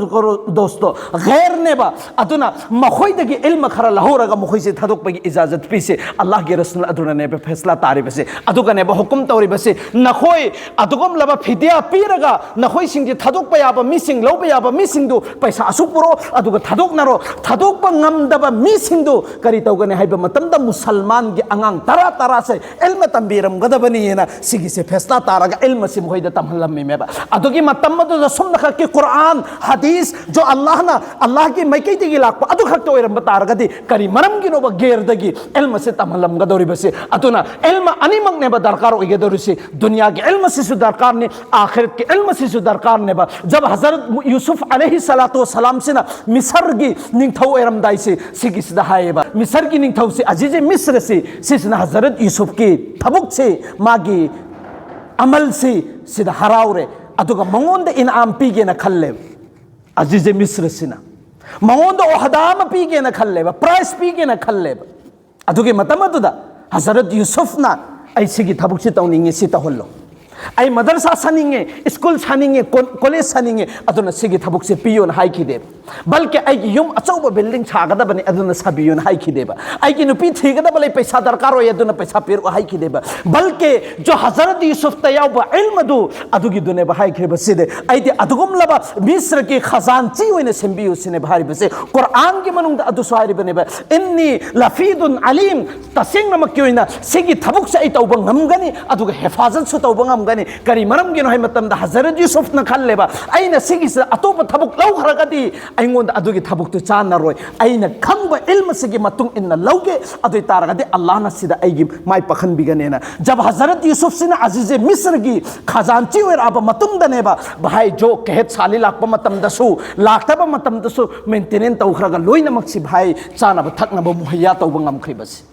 ꯗꯣꯁꯇꯣ, ꯒꯩꯔꯅꯦꯕ꯫ ꯑꯗꯨꯅ ꯃꯈꯣꯏꯗꯒꯤ ꯏꯜꯃ ꯈꯔ ꯂꯧꯍꯧꯔꯒ ꯃꯈꯣꯏꯁꯦ ꯊꯥꯗꯣꯛꯄꯒꯤ ꯏꯖꯥꯖꯠ ꯄꯤꯁꯦ꯫ ꯑꯜꯂꯥꯍꯒꯤ ꯔꯁꯨꯜ ꯑꯗꯨꯅꯅꯦꯕ ꯐꯦꯁꯂꯥ ꯇꯥꯔꯤꯕꯁꯦ, ꯑꯗꯨꯒꯅꯦꯕ ꯍꯨꯀꯨꯝ ꯇꯧꯔꯤꯕꯁꯦ, ꯅꯈꯣꯏ ꯑꯗꯨꯒꯨꯝꯂꯕ ꯐꯤꯗꯤꯌꯥ ꯄꯤꯔꯒ ꯅꯈꯣꯏꯁꯤꯡꯁꯤ ꯊꯥꯗꯣꯛꯄ ꯌꯥꯕ ꯃꯤꯁꯤꯡ, ꯂꯧꯕ ꯌꯥꯕ ꯃꯤꯁꯤꯡꯗꯨ ꯄꯩꯁꯥ ꯑꯁꯨꯛ ꯄꯨꯔꯛꯑꯣ, ꯑꯗꯨꯒ ꯊꯥꯗꯣꯛꯅꯔꯣ꯫ ꯊꯥꯗꯣꯛꯄ ꯉꯝꯗꯕ ꯃꯤꯁꯤꯡꯗꯨ ꯀꯔꯤ ꯇꯧꯒꯅꯤ ꯍꯥꯏꯕ ꯃꯇꯝꯗ, ꯃꯨꯁꯜꯃꯥꯟꯒꯤ ꯑꯉꯥꯡ ꯇꯔꯥ ꯇꯔꯥꯁꯦ ꯏꯜꯃ ꯇꯝꯕꯤꯔꯝꯒꯗꯕꯅꯤꯅ ꯁꯤꯒꯤꯁꯦ ꯐꯦꯁꯂꯥ ꯇꯥꯔꯒ ꯏꯜꯃꯁꯤ ꯃꯈꯣꯏꯗ ꯇꯝꯍꯜꯂꯝꯃꯤꯃꯦꯕ꯫ ꯑꯗꯨꯒꯤ ꯃꯇꯝ ꯑꯗꯨꯗ ꯁꯨꯝꯅꯈꯛꯀꯤ ꯀꯨꯔꯥꯟ, ꯍꯗꯤꯁ, ꯖꯣ ꯑꯜꯂꯥꯍꯅ, ꯑꯜꯂꯥꯍꯒꯤ ꯃꯥꯏꯀꯩꯗꯒꯤ ꯂꯥꯛꯄ ꯑꯗꯨꯈꯛꯇ ꯑꯣꯏꯔꯝꯕ ꯇꯥꯔꯒꯗꯤ, ꯀꯔꯤ ꯃꯔꯝꯒꯤꯅꯣꯕ ꯒꯦꯔꯗꯒꯤ ꯏꯜꯃꯁꯦ ꯇꯝꯍꯜꯂꯝꯒꯗꯧꯔꯤꯕꯁꯤ? ꯑꯗꯨꯅ ꯏꯜꯃ ꯑꯅꯤꯃꯛꯅꯦꯕ ꯗꯔꯀꯥꯔ ꯑꯣꯏꯒꯗꯧꯔꯤꯁꯤ꯫ ꯗꯨꯅꯤꯌꯥꯒꯤ ꯏꯜꯃꯁꯤꯁꯨ ꯗꯔꯀꯥꯔꯅꯤ, ꯑꯥꯈꯤꯔꯠꯀꯤ ꯏꯜꯃꯁꯤꯁꯨ ꯗꯔꯀꯥꯔꯅꯦꯕ꯫ ꯖꯕ ꯍꯖꯔꯠ ꯌꯨꯁꯨꯐ ꯑꯂꯩꯍꯤ ꯁꯂꯥꯇꯨ ꯋꯁꯂꯥꯝꯁꯤꯅ ꯃꯤꯁꯔꯒꯤ ꯅꯤꯡꯊꯧ ꯑꯣꯏꯔꯝꯗꯥꯏꯁꯤ, ꯁꯤꯒꯤꯁꯤꯗ ꯍꯥꯏꯌꯦꯕ, ꯃꯤꯁꯔꯒꯤ ꯅꯤꯡꯊꯧꯁꯤ ꯑꯖꯤꯖꯦ ꯃꯤꯁꯔꯁꯤ, ꯁꯤꯁꯤꯅ ꯍꯖꯔꯠ ꯌꯨꯁꯨꯐꯀꯤ ꯊꯕꯛꯁꯤ, ꯃꯥꯒꯤ ꯑꯃꯜꯁꯤ ꯁꯤꯗ ꯍꯔꯥꯎꯔꯦ, ꯑꯗꯨꯒ ꯃꯉꯣꯟꯗ ꯏꯅꯥꯝ ꯄꯤꯒꯦꯅ ꯈꯜꯂꯦꯕ꯫ ꯑꯖꯤꯖꯦ ꯃꯤꯁ꯭ꯔꯁꯤꯅ ꯃꯉꯣꯟꯗ ꯑꯣꯍꯗꯥ ꯑꯃ ꯄꯤꯒꯦꯅ ꯈꯜꯂꯦꯕ, ꯄ꯭ꯔꯥꯏꯖ ꯄꯤꯒꯦꯅ ꯈꯜꯂꯦꯕ꯫ ꯑꯗꯨꯒꯤ ꯃꯇꯝ ꯑꯗꯨꯗ ꯍꯖꯔꯠ ꯌꯨꯁꯨꯐꯅ, "ꯑꯩ ꯁꯤꯒꯤ ꯊꯕꯛꯁꯤ ꯇꯧꯅꯤꯡꯉꯤ, ꯁꯤ ꯇꯧꯍꯜꯂꯣ"꯫ ꯑꯩ ꯃꯗꯔꯁꯥ ꯁꯥꯅꯤꯡꯉꯦ, ꯁ꯭ꯀꯨꯜ ꯁꯥꯅꯤꯡꯉꯦ, ꯀꯣ-, ꯀꯣꯂꯦꯖ ꯁꯥꯅꯤꯡꯉꯦ, ꯑꯗꯨꯅ ꯁꯤꯒꯤ ꯊꯕꯛꯁꯦ ꯄꯤꯌꯣꯅ ꯍꯥꯏꯈꯤꯗꯦꯕ꯫ ꯕꯜꯀꯤ ꯑꯩꯒꯤ ꯌꯨꯝ ꯑꯆꯧꯕ ꯕꯤꯜꯗꯤꯡ ꯁꯥꯒꯗꯕꯅꯤ, ꯑꯗꯨꯅ ꯁꯥꯕꯤꯌꯨꯅ ꯍꯥꯏꯈꯤꯗꯦꯕ꯫ ꯑꯩꯒꯤ ꯅꯨꯄꯤ ꯊꯤꯒꯗꯕ ꯂꯩ, ꯄꯩꯁꯥ ꯗꯔꯀꯥꯔ ꯑꯣꯏ, ꯑꯗꯨꯅ ꯄꯩꯁꯥ ꯄꯤꯔꯛꯑꯣ ꯍꯥꯏꯈꯤꯗꯦꯕ꯫ ꯕꯜꯀꯤ ꯖꯣ ꯍꯖꯔꯠ ꯌꯨꯁꯨꯐꯇ ꯌꯥꯎꯕ ꯏꯜꯃꯗꯨ ꯑꯗꯨꯒꯤꯗꯨꯅꯦꯕ ꯍꯥꯏꯈ꯭ꯔꯤꯕꯁꯤꯗꯤ꯫ ꯑꯩꯗꯤ ꯑꯗꯨꯒꯨꯝꯂꯕ ꯃꯤꯁ꯭ꯔꯒꯤ ꯈꯖꯥꯟꯆꯤ ꯑꯣꯏꯅ ꯁꯦꯝꯕꯤꯌꯨ ꯁꯤꯅꯦꯕ ꯍꯥꯏꯔꯤꯕꯁꯦ꯫ ꯀꯨꯔꯥꯟꯒꯤ ꯃꯅꯨꯡꯗ ꯑꯗꯨꯁꯨ ꯍꯥꯏꯔꯤꯕꯅꯦꯕ, "ꯏꯟꯅꯤ ꯂꯐꯤꯗꯨꯟ ꯑꯂꯤꯝ", ꯇꯁꯦꯡꯅꯃꯛꯀꯤ ꯑꯣꯏꯅ ꯁꯤꯒꯤ ꯊꯕꯛꯁꯦ ꯑꯩ ꯇꯧꯕ ꯉꯝꯒꯅꯤ, ꯑꯗꯨꯒ ꯍꯦꯐꯥꯖꯠꯁꯨ ꯇꯧꯕ ꯉꯝꯒꯅꯤ꯫ ꯀꯔꯤ ꯃꯔꯝꯒꯤꯅꯣ ꯍꯥꯏꯕ ꯃꯇꯝꯗ, ꯍꯖꯔꯠ ꯌꯨꯁꯨꯐꯅ ꯈꯜꯂꯦꯕ, "ꯑꯩꯅ ꯁꯤꯒꯤꯁꯤꯗ ꯑꯇꯣꯞꯄ ꯊꯕꯛ ꯂꯧꯈ꯭ꯔꯒꯗꯤ ꯑꯩꯉꯣꯟꯗ ꯑꯗꯨꯒꯤ ꯊꯕꯛꯇꯨ ꯆꯥꯟꯅꯔꯣꯏ꯫ ꯑꯩꯅ ꯈꯪꯕ ꯏꯜꯃꯁꯤꯒꯤ ꯃꯇꯨꯡ ꯏꯟꯅ ꯂꯧꯒꯦ, ꯑꯗꯨ ꯑꯣꯏ ꯇꯥꯔꯒꯗꯤ ꯑꯜꯂꯥꯍꯅ ꯁꯤꯗ ꯑꯩꯒꯤ ꯃꯥꯏ ꯄꯥꯛꯍꯟꯕꯤꯒꯅꯦꯅ"꯫ ꯖꯕ ꯍꯖꯔꯠ ꯌꯨꯁꯨꯐꯁꯤꯅ ꯑꯖꯤꯖꯦ ꯃꯤꯁ꯭ꯔꯒꯤ ꯈꯖꯥꯟꯆꯤ ꯑꯣꯏꯔꯛꯑꯕ ꯃꯇꯨꯡꯗꯅꯦꯕ, ꯚꯥꯏ, ꯖꯣ ꯀꯦꯍꯠ ꯁꯥꯂꯤ ꯂꯥꯛꯄ ꯃꯇꯝꯗꯁꯨ, ꯂꯥꯛꯇꯕ ꯃꯇꯝꯗꯁꯨ ꯃꯦꯟꯇꯦꯅꯦꯟ ꯇꯧꯈ꯭ꯔꯒ ꯂꯣꯏꯅꯃꯛꯁꯤ, ꯚꯥꯏ, ꯆꯥꯅꯕ ꯊꯛꯅꯕ ꯃꯨꯍꯩꯌꯥ ꯇꯧꯕ ꯉꯝꯈ꯭ꯔꯤꯕꯁꯤ꯫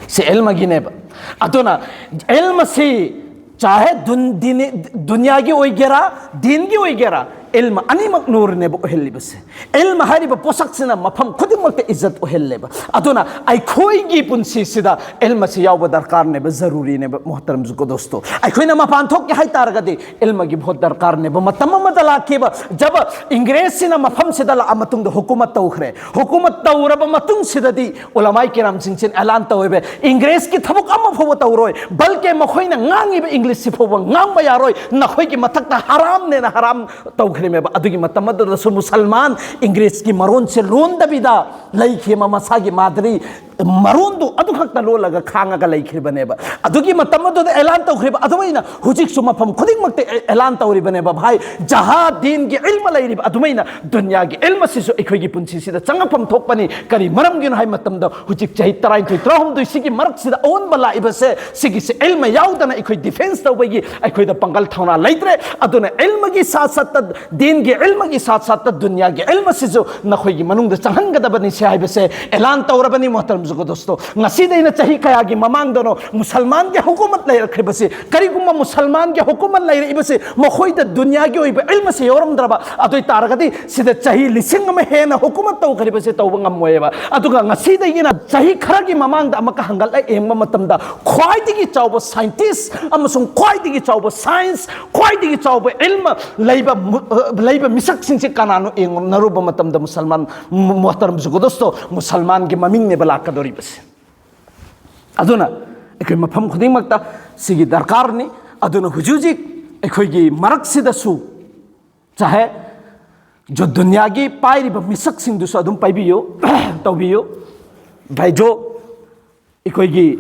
ꯁꯤ ꯏꯜꯃꯒꯤꯅꯦꯕ꯫ ꯑꯗꯨꯅ ꯏꯜꯃꯁꯤ ꯆꯥꯍꯦ ꯗꯨꯟ-, ꯗꯤꯅꯤ-, ꯗꯨꯅꯤꯌꯥꯒꯤ ꯑꯣꯏꯒꯦꯔꯥ, ꯗꯤꯟꯒꯤ ꯑꯣꯏꯒꯦꯔꯥ, ꯏꯜꯃ ꯑꯅꯤꯃꯛ ꯅꯨꯔꯅꯦꯕ ꯑꯣꯏꯍꯜꯂꯤꯕꯁꯦ꯫ ꯏꯜꯃ ꯍꯥꯏꯔꯤꯕ ꯄꯣꯠꯁꯛꯁꯤꯅ ꯃꯐꯝ ꯈꯨꯗꯤꯡꯃꯛꯇ ꯏꯖꯠ ꯑꯣꯏꯍꯜꯂꯦꯕ꯫ ꯑꯗꯨꯅ ꯑꯩꯈꯣꯏꯒꯤ ꯄꯨꯟꯁꯤꯁꯤꯗ ꯏꯜꯃꯁꯤ ꯌꯥꯎꯕ ꯗꯔꯀꯥꯔꯅꯦꯕ, ꯖꯔꯨꯔꯤꯅꯦꯕ, ꯃꯣꯍꯇꯔꯝ ꯖꯨꯀꯣ ꯗꯣꯁꯇꯣ꯫ ꯑꯩꯈꯣꯏꯅ ꯃꯄꯥꯟ ꯊꯣꯛꯀꯦ ꯍꯥꯏ ꯇꯥꯔꯒꯗꯤ ꯏꯜꯃꯒꯤ ꯚꯣꯠ ꯗꯔꯀꯥꯔꯅꯦꯕ꯫ ꯃꯇꯝ ꯑꯃꯗ ꯂꯥꯛꯈꯤꯕ, ꯖꯕ ꯏꯪꯒ꯭ꯔꯦꯖꯁꯤꯅ ꯃꯐꯝꯁꯤꯗ ꯂꯥꯛꯑ ꯃꯇꯨꯡꯗ ꯍꯨꯀꯨꯃꯠ ꯇꯧꯈ꯭ꯔꯦ꯫ ꯍꯨꯀꯨꯃꯠ ꯇꯧꯔꯕ ꯃꯇꯨꯡꯁꯤꯗꯗꯤ ꯎꯂꯃꯥꯏ ꯀꯤꯔꯥꯝꯁꯤꯡꯁꯤꯅ ꯑꯦꯂꯥꯟ ꯇꯧꯋꯦꯕ, "ꯏꯪꯒ꯭ꯔꯦꯖꯀꯤ ꯊꯕꯛ ꯑꯃ ꯐꯥꯎꯕ ꯇꯧꯔꯣꯏ, ꯕꯜꯀꯦ ꯃꯈꯣꯏꯅ ꯉꯥꯡꯉꯤꯕ ꯏꯪꯂꯤꯁꯁꯤ ꯐꯥꯎꯕ ꯉꯥꯡꯕ ꯌꯥꯔꯣꯏ, ꯅꯈꯣꯏꯒꯤ ꯃꯊꯛꯇ ꯍꯔꯥꯝꯅꯦꯅ" ꯍꯔꯥꯝ ꯇꯧꯈ꯭ꯔꯦꯃꯦꯕ꯫ ꯑꯗꯨꯒꯤ ꯃꯇꯝ ꯑꯗꯨꯗꯁꯨ ꯃꯨꯁꯜꯃꯥꯟ ꯏꯪꯒ꯭ꯔꯦꯖꯀꯤ ꯃꯔꯣꯟꯁꯦ ꯂꯣꯟꯗꯕꯤꯗ ꯂꯩꯈꯤꯕ, ꯃꯁꯥꯒꯤ ꯃꯥꯗ꯭ꯔꯤ ꯃꯔꯣꯟꯗꯨ ꯑꯗꯨꯈꯛꯇ ꯂꯣꯜꯂꯒ ꯈꯥꯡꯉꯒ ꯂꯩꯈ꯭ꯔꯤꯕꯅꯦꯕ꯫ ꯑꯗꯨꯒꯤ ꯃꯇꯝ ꯑꯗꯨꯗ ꯑꯦꯂꯥꯟ ꯇꯧꯈ꯭ꯔꯤꯕ ꯑꯗꯨꯃꯥꯏꯅ ꯍꯧꯖꯤꯛꯁꯨ ꯃꯐꯝ ꯈꯨꯗꯤꯡꯃꯛꯇ ꯑꯦ-, ꯑꯦꯂꯥꯟ ꯇꯧꯔꯤꯕꯅꯦꯕ, ꯚꯥꯏ, ꯖꯍꯥ ꯗꯤꯟꯒꯤ ꯏꯜꯃ ꯂꯩꯔꯤꯕ ꯑꯗꯨꯃꯥꯏꯅ ꯗꯨꯅꯤꯌꯥꯒꯤ ꯏꯜꯃꯁꯤꯁꯨ ꯑꯩꯈꯣꯏꯒꯤ ꯄꯨꯟꯁꯤꯁꯤꯗ ꯆꯪꯉꯛꯐꯝ ꯊꯣꯛꯄꯅꯤ꯫ ꯀꯔꯤ ꯃꯔꯝꯒꯤꯅꯣ ꯍꯥꯏꯕ ꯃꯇꯝꯗ, ꯍꯧꯖꯤꯛ ꯆꯍꯤ ꯇꯔꯥꯅꯤꯊꯣꯏ, ꯇꯔꯥꯍꯨꯝꯗꯣꯏ ꯁꯤꯒꯤ ꯃꯔꯛꯁꯤꯗ ꯑꯑꯣꯟꯕ ꯂꯥꯛꯏꯕꯁꯦ, ꯁꯤꯒꯤꯁꯦ ꯏꯜꯃ ꯌꯥꯎꯗꯅ ꯑꯩꯈꯣꯏ ꯗꯤꯐꯦꯟꯁ ꯇꯧꯕꯒꯤ ꯑꯩꯈꯣꯏꯗ ꯄꯥꯡꯒꯜ ꯊꯧꯅꯥ ꯂꯩꯇ꯭ꯔꯦ꯫ ꯑꯗꯨꯅ ꯏꯜꯃꯒꯤ ꯁꯥꯠ ꯁꯥꯠꯇ, ꯗꯤꯟꯒꯤ ꯏꯜꯃꯒꯤ ꯁꯥꯠ ꯁꯥꯠꯇ ꯗꯨꯅꯤꯌꯥꯒꯤ ꯏꯜꯃꯁꯤꯁꯨ ꯅꯈꯣꯏꯒꯤ ꯃꯅꯨꯡꯗ ꯆꯪꯍꯟꯒꯗꯕꯅꯤ ꯁꯤ ꯍꯥꯏꯕꯁꯦ ꯑꯦꯂꯥꯟ ꯇꯧꯔꯕꯅꯤ, ꯃꯣꯍꯇꯔꯝ ꯉꯁꯤꯗꯩꯅ ꯆꯍꯤ ꯀꯌꯥꯒꯤ ꯃꯃꯥꯡꯗꯅꯣ ꯃꯨꯁꯜꯃꯥꯟꯒꯤ ꯍꯨꯀꯨꯃꯠ ꯂꯩꯔꯛꯈ꯭ꯔꯤꯕꯁꯤ? ꯀꯔꯤꯒꯨꯝꯕ ꯃꯨꯁꯜꯃꯥꯟꯒꯤ ꯍꯨꯀꯨꯃꯠ ꯂꯩꯔꯛꯏꯕꯁꯤ ꯃꯈꯣꯏꯗ ꯗꯨꯅꯤꯌꯥꯒꯤ ꯑꯣꯏꯕ ꯏꯜꯃꯁꯦ ꯌꯥꯎꯔꯝꯗ꯭ꯔꯕ, ꯑꯗꯨ ꯑꯣꯏ ꯇꯥꯔꯒꯗꯤ ꯁꯤꯗ ꯆꯍꯤ ꯂꯤꯁꯤꯡ ꯑꯃ ꯍꯦꯟꯅ ꯍꯨꯀꯨꯃꯠ ꯇꯧꯈ꯭ꯔꯤꯕꯁꯦ ꯇꯧꯕ ꯉꯝꯃꯣꯏꯕ꯫ ꯑꯗꯨꯒ ꯉꯁꯤꯗꯒꯤꯅ ꯆꯍꯤ ꯈꯔꯒꯤ ꯃꯃꯥꯡꯗ ꯑꯃꯨꯛꯀ ꯍꯪꯒꯠꯂ ꯌꯦꯡꯕ ꯃꯇꯝꯗ ꯈ꯭ꯋꯥꯏꯗꯒꯤ ꯆꯥꯎꯕ ꯁꯥꯏꯟꯇꯤꯁ ꯑꯃꯁꯨꯡ ꯈ꯭ꯋꯥꯏꯗꯒꯤ ꯆꯥꯎꯕ ꯁꯥꯏꯟꯁ, ꯈ꯭ꯋꯥꯏꯗꯒꯤ ꯆꯥꯎꯕ ꯏꯜꯃ ꯂꯩꯕ ꯃꯨ-, ꯑ, ꯂꯩꯕ ꯃꯤꯁꯛꯁꯤꯡꯁꯤ ꯀꯅꯥꯅꯣ ꯌꯦꯡꯅꯔꯨꯕ ꯃꯇꯝꯗ ꯃꯨꯁꯜꯃꯥꯟ ꯃꯣꯍꯇꯔꯝ ꯖꯨꯒꯗꯣꯁꯇꯣ ꯃꯨꯁꯜꯃꯥꯟꯒꯤ ꯃꯃꯤꯡꯅꯦꯕ ꯂꯥꯛꯀꯗꯧꯔꯤꯕꯁꯦ꯫ ꯑꯗꯨꯅ ꯑꯩꯈꯣꯏ ꯃꯐꯝ ꯈꯨꯗꯤꯡꯃꯛꯇ ꯁꯤꯒꯤ ꯗꯔꯀꯥꯔꯅꯤ꯫ ꯑꯗꯨꯅ ꯍꯧꯖꯤꯛ ꯍꯧꯖꯤꯛ ꯑꯩꯈꯣꯏꯒꯤ ꯃꯔꯛꯁꯤꯗꯁꯨ ꯆꯥꯍꯦ ꯖꯣ ꯗꯨꯅꯤꯌꯥꯒꯤ ꯄꯥꯏꯔꯤꯕ ꯃꯤꯁꯛꯁꯤꯡꯗꯨꯁꯨ ꯑꯗꯨꯝ ꯄꯥꯏꯕꯤꯌꯨ, ꯇꯧꯕꯤꯌꯨ꯫ ꯚꯥꯏ ꯖꯣ, ꯑꯩꯈꯣꯏꯒꯤ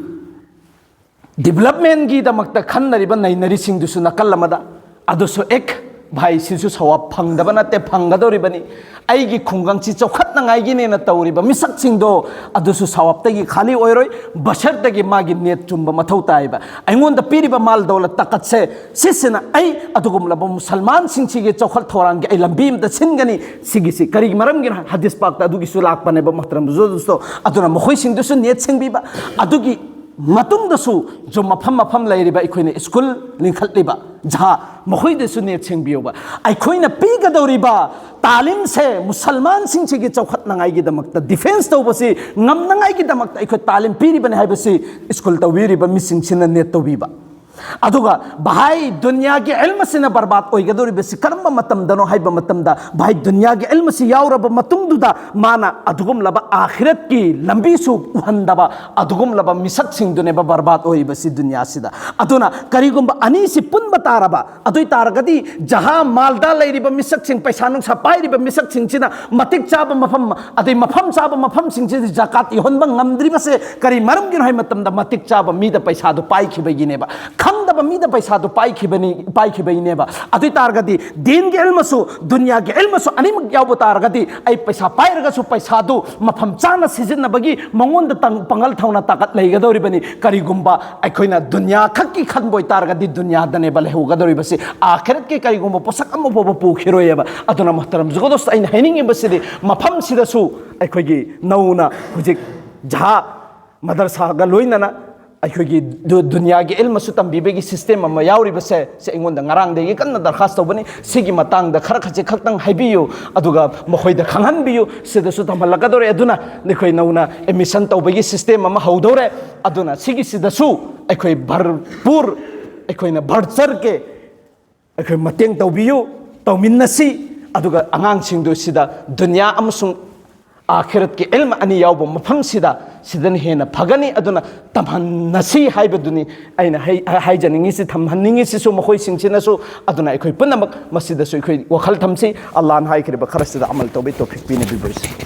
ꯗꯤꯕꯂꯞꯃꯦꯟꯒꯤꯗꯃꯛꯇ ꯈꯟꯅꯔꯤꯕ ꯅꯩꯅꯔꯤꯁꯤꯡꯗꯨꯁꯨ ꯅꯥꯀꯜ ꯑꯃꯗ, ꯑꯗꯨꯁꯨ ꯑꯦꯛ ꯚꯥꯏ, ꯁꯤꯁꯨ ꯁꯋꯥꯕ ꯐꯪꯗꯕ ꯅꯠꯇꯦ, ꯐꯪꯒꯗꯧꯔꯤꯕꯅꯤ꯫ ꯑꯩꯒꯤ ꯈꯨꯡꯒꯪꯁꯤ ꯆꯥꯎꯈꯠꯅꯉꯥꯏꯒꯤꯅꯦꯅ ꯇꯧꯔꯤꯕ ꯃꯤꯁꯛꯁꯤꯡꯗꯣ ꯑꯗꯨꯁꯨ ꯁꯋꯥꯕꯇꯒꯤ ꯈꯥꯂꯤ ꯑꯣꯏꯔꯣꯏ, ꯕꯁꯔꯇꯒꯤ ꯃꯥꯒꯤ ꯅꯦꯠ ꯆꯨꯝꯕ ꯃꯊꯧ ꯇꯥꯏꯕ꯫ ꯑꯩꯉꯣꯟꯗ ꯄꯤꯔꯤꯕ ꯃꯥꯜ ꯗꯧꯂꯠ ꯇꯥꯀꯠꯁꯦ ꯁꯤꯁꯤꯅ ꯑꯩ ꯑꯗꯨꯒꯨꯝꯂꯕ ꯃꯨꯁꯜꯃꯥꯟꯁꯤꯡꯁꯤꯒꯤ ꯆꯥꯎꯈꯠ ꯊꯧꯔꯥꯡꯒꯤ ꯑꯩ ꯂꯝꯕꯤ ꯑꯃꯗ ꯁꯤꯟꯒꯅꯤ꯫ ꯁꯤꯒꯤꯁꯤ ꯀꯔꯤꯒꯤ ꯃꯔꯝꯒꯤꯅꯣ? ꯍꯗꯤꯁ ꯄꯥꯛꯇ ꯑꯗꯨꯒꯤꯁꯨ ꯂꯥꯛꯄꯅꯦꯕ ꯃꯣꯍꯇꯔꯝ ꯖꯨꯒꯗꯣꯁꯇꯣ꯫ ꯑꯗꯨꯅ ꯃꯈꯣꯏꯁꯤꯡꯗꯨꯁꯨ ꯅꯦꯠ ꯁꯦꯡꯕꯤꯕ, ꯑꯗꯨꯒꯤ ꯃꯇꯨꯡꯗꯁꯨ ꯖꯨ ꯃꯐꯝ ꯃꯐꯝ ꯂꯩꯔꯤꯕ ꯑꯩꯈꯣꯏꯅ ꯁ꯭ꯀꯨꯜ ꯂꯤꯡꯈꯠꯂꯤꯕ ꯖꯍꯥ, ꯃꯈꯣꯏꯗꯁꯨ ꯅꯦꯠ ꯁꯦꯡꯕꯤꯌꯣꯕ꯫ ꯑꯩꯈꯣꯏꯅ ꯄꯤꯒꯗꯧꯔꯤꯕ ꯇꯥꯂꯤꯝꯁꯦ ꯃꯨꯁꯜꯃꯥꯟꯁꯤꯡꯁꯤꯒꯤ ꯆꯥꯎꯈꯠꯅꯉꯥꯏꯒꯤꯗꯃꯛꯇ, ꯗꯤꯐꯦꯟꯁ ꯇꯧꯕꯁꯤ ꯉꯝꯅꯉꯥꯏꯒꯤꯗꯃꯛꯇ ꯑꯩꯈꯣꯏ ꯇꯥꯂꯤꯝ ꯄꯤꯔꯤꯕꯅꯤ ꯍꯥꯏꯕꯁꯤ ꯁ꯭ꯀꯨꯜ ꯇꯧꯕꯤꯔꯤꯕ ꯃꯤꯁꯤꯡꯁꯤꯅ ꯅꯦꯠ ꯇꯧꯕꯤꯕ꯫ ꯑꯗꯨꯒ ꯚꯥꯏ, ꯗꯨꯅꯤꯌꯥꯒꯤ ꯏꯜꯃꯁꯤꯅ ꯕꯔꯕꯥꯗ ꯑꯣꯏꯒꯗꯧꯔꯤꯕꯁꯤ ꯀꯔꯝꯕ ꯃꯇꯝꯗꯅꯣ ꯍꯥꯏꯕ ꯃꯇꯝꯗ, ꯚꯥꯏ, ꯗꯨꯅꯤꯌꯥꯒꯤ ꯏꯜꯃꯁꯤ ꯌꯥꯎꯔꯕ ꯃꯇꯨꯡꯗꯨꯗ ꯃꯥꯅ ꯑꯗꯨꯒꯨꯝꯂꯕ ꯑꯥꯈꯤꯔꯠꯀꯤ ꯂꯝꯕꯤꯁꯨ ꯎꯍꯟꯗꯕ ꯑꯗꯨꯒꯨꯝꯂꯕ ꯃꯤꯁꯛꯁꯤꯡꯗꯨꯅꯦꯕ ꯕꯔꯕꯥꯗ ꯑꯣꯏꯔꯤꯕꯁꯤ ꯗꯨꯅꯤꯌꯥꯁꯤꯗ꯫ ꯑꯗꯨꯅ ꯀꯔꯤꯒꯨꯝꯕ ꯑꯅꯤꯁꯤ ꯄꯨꯟꯕ ꯇꯥꯔꯕ, ꯑꯗꯨ ꯑꯣꯏ ꯇꯥꯔꯒꯗꯤ ꯖꯍꯥ ꯃꯥꯜꯗ ꯂꯩꯔꯤꯕ ꯃꯤꯁꯛꯁꯤꯡ, ꯄꯩꯁꯥ ꯅꯨꯡꯁꯥ ꯄꯥꯏꯔꯤꯕ ꯃꯤꯁꯛꯁꯤꯡꯁꯤꯅ ꯃꯇꯤꯛ ꯆꯥꯕ ꯃꯐꯝ, ꯑꯗꯩ ꯃꯐꯝ ꯆꯥꯕ ꯃꯐꯝꯁꯤꯡꯁꯤꯗ ꯖꯀꯥꯠ ꯌꯧꯍꯟꯕ ꯉꯝꯗ꯭ꯔꯤꯕꯁꯦ ꯀꯔꯤ ꯃꯔꯝꯒꯤꯅꯣ ꯍꯥꯏꯕ ꯃꯇꯝꯗ, ꯃꯇꯤꯛ ꯆꯥꯕ ꯃꯤꯗ ꯄꯩꯁꯥꯗꯨ ꯄꯥꯏꯈꯤꯕꯒꯤꯅꯦꯕ, ꯈꯪꯗꯕ ꯃꯤꯗ ꯄꯩꯁꯥꯗꯨ ꯄꯥꯏꯈꯤꯕꯅꯤ, ꯄꯥꯏꯈꯤꯕꯒꯤꯅꯦꯕ꯫ ꯑꯗꯨ ꯑꯣꯏ ꯇꯥꯔꯒꯗꯤ ꯗꯤꯟꯒꯤ ꯏꯜꯃꯁꯨ, ꯗꯨꯅꯤꯌꯥꯒꯤ ꯏꯜꯃꯁꯨ ꯑꯅꯤꯃꯛ ꯌꯥꯎꯕ ꯇꯥꯔꯒꯗꯤ, ꯑꯩ ꯄꯩꯁꯥ ꯄꯥꯏꯔꯒꯁꯨ ꯄꯩꯁꯥꯗꯨ ꯃꯐꯝ ꯆꯥꯅ ꯁꯤꯖꯤꯟꯅꯕꯒꯤ ꯃꯉꯣꯟꯗ ꯇꯪ-, ꯄꯥꯡꯒꯜ ꯊꯧꯅꯥ ꯇꯥꯀꯠ ꯂꯩꯒꯗꯧꯔꯤꯕꯅꯤ꯫ ꯀꯔꯤꯒꯨꯝꯕ ꯑꯩꯈꯣꯏꯅ ꯗꯨꯅꯤꯌꯥ ꯈꯛꯀꯤ ꯈꯟꯕ ꯑꯣꯏꯇꯥꯔꯒꯗꯤ, ꯗꯨꯅꯤꯌꯥꯗꯅꯦꯕ ꯂꯩꯍꯧꯒꯗꯧꯔꯤꯕꯁꯤ, ꯑꯥꯈꯤꯔꯠꯀꯤ ꯀꯔꯤꯒꯨꯝꯕ ꯄꯣꯠꯁꯛ ꯑꯃ ꯐꯥꯎꯕ ꯄꯨꯈꯤꯔꯣꯏꯑꯕ꯫ ꯑꯗꯨꯅ ꯃꯣꯍꯇꯔꯝ ꯖꯨꯒꯗꯣꯁ, ꯑꯩꯅ ꯍꯥꯏꯅꯤꯡꯉꯤꯕꯁꯤꯗꯤ, ꯃꯐꯝꯁꯤꯗꯁꯨ ꯑꯩꯈꯣꯏꯒꯤ ꯅꯧꯅ ꯍꯧꯖꯤꯛ ꯖꯍꯥ ꯃꯗꯔꯁꯥꯒ ꯂꯣꯏꯅꯅ ꯑꯩꯈꯣꯏꯒꯤ ꯗꯨ- ꯗꯨꯅꯤꯌꯥꯒꯤ ꯏꯜꯃꯁꯨ ꯇꯝꯕꯤꯕꯒꯤ ꯁꯤꯁꯇꯦꯝ ꯑꯃ ꯌꯥꯎꯔꯤꯕꯁꯦ, ꯁꯤ ꯑꯩꯉꯣꯟꯗ ꯉꯔꯥꯡꯗꯒꯤ ꯀꯟꯅ ꯗꯔꯈꯥꯁ ꯇꯧꯕꯅꯤ꯫ ꯁꯤꯒꯤ ꯃꯇꯥꯡꯗ ꯈꯔ ꯈꯖꯤꯛ ꯈꯛꯇꯪ ꯍꯥꯏꯕꯤꯌꯨ, ꯑꯗꯨꯒ ꯃꯈꯣꯏꯗ ꯈꯪꯍꯟꯕꯤꯌꯨ꯫ ꯁꯤꯗꯁꯨ ꯇꯝꯍꯜꯂꯛꯀꯗꯧꯔꯦ꯫ ꯑꯗꯨꯅ ꯑꯩꯈꯣꯏ ꯅꯧꯅ ꯑꯦꯗꯃꯤꯁꯟ ꯇꯧꯕꯒꯤ ꯁꯤꯁꯇꯦꯝ ꯑꯃ ꯍꯧꯗꯧꯔꯦ꯫ ꯑꯗꯨꯅ ꯁꯤꯒꯤꯁꯤꯗꯁꯨ ꯑꯩꯈꯣꯏ ꯚꯔꯄꯨꯔ, ꯑꯩꯈꯣꯏꯅ ꯚꯔꯆꯔꯒꯤ ꯑꯩꯈꯣꯏ ꯃꯇꯦꯡ ꯇꯧꯕꯤꯌꯨ, ꯇꯧꯃꯤꯟꯅꯁꯤ꯫ ꯑꯗꯨꯒ ꯑꯉꯥꯡꯁꯤꯡꯗꯨ ꯁꯤꯗ ꯗꯨꯅꯤꯌꯥ ꯑꯃꯁꯨꯡ ꯑꯥꯈꯤꯔꯠꯀꯤ ꯏꯜꯝ ꯑꯅꯤ ꯌꯥꯎꯕ ꯃꯐꯝꯁꯤꯗ, ꯁꯤꯗꯅ ꯍꯦꯟꯅ ꯐꯒꯅꯤ꯫ ꯑꯗꯨꯅ ꯇꯝꯍꯟꯅꯁꯤ ꯍꯥꯏꯕꯗꯨꯅꯤ ꯑꯩꯅ ꯍꯥꯏ-, ꯍꯥꯏꯖꯅꯤꯡꯉꯤꯁꯤ, ꯊꯝꯍꯟꯅꯤꯡꯉꯤꯁꯤꯁꯨ ꯃꯈꯣꯏꯁꯤꯡꯁꯤꯅꯁꯨ꯫ ꯑꯗꯨꯅ ꯑꯩꯈꯣꯏ ꯄꯨꯝꯅꯃꯛ ꯃꯁꯤꯗꯁꯨ ꯑꯩꯈꯣꯏ ꯋꯥꯈꯜ ꯊꯝꯁꯤ꯫ ꯑꯜꯂꯥꯍꯅ ꯍꯥꯏꯈ꯭ꯔꯤꯕ ꯈꯔꯁꯤꯗ ꯑꯃꯜ ꯇꯧꯕꯩ ꯇꯧꯐꯤꯛ ꯄꯤꯅꯕꯤꯕ ꯑꯣꯏꯁꯤ꯫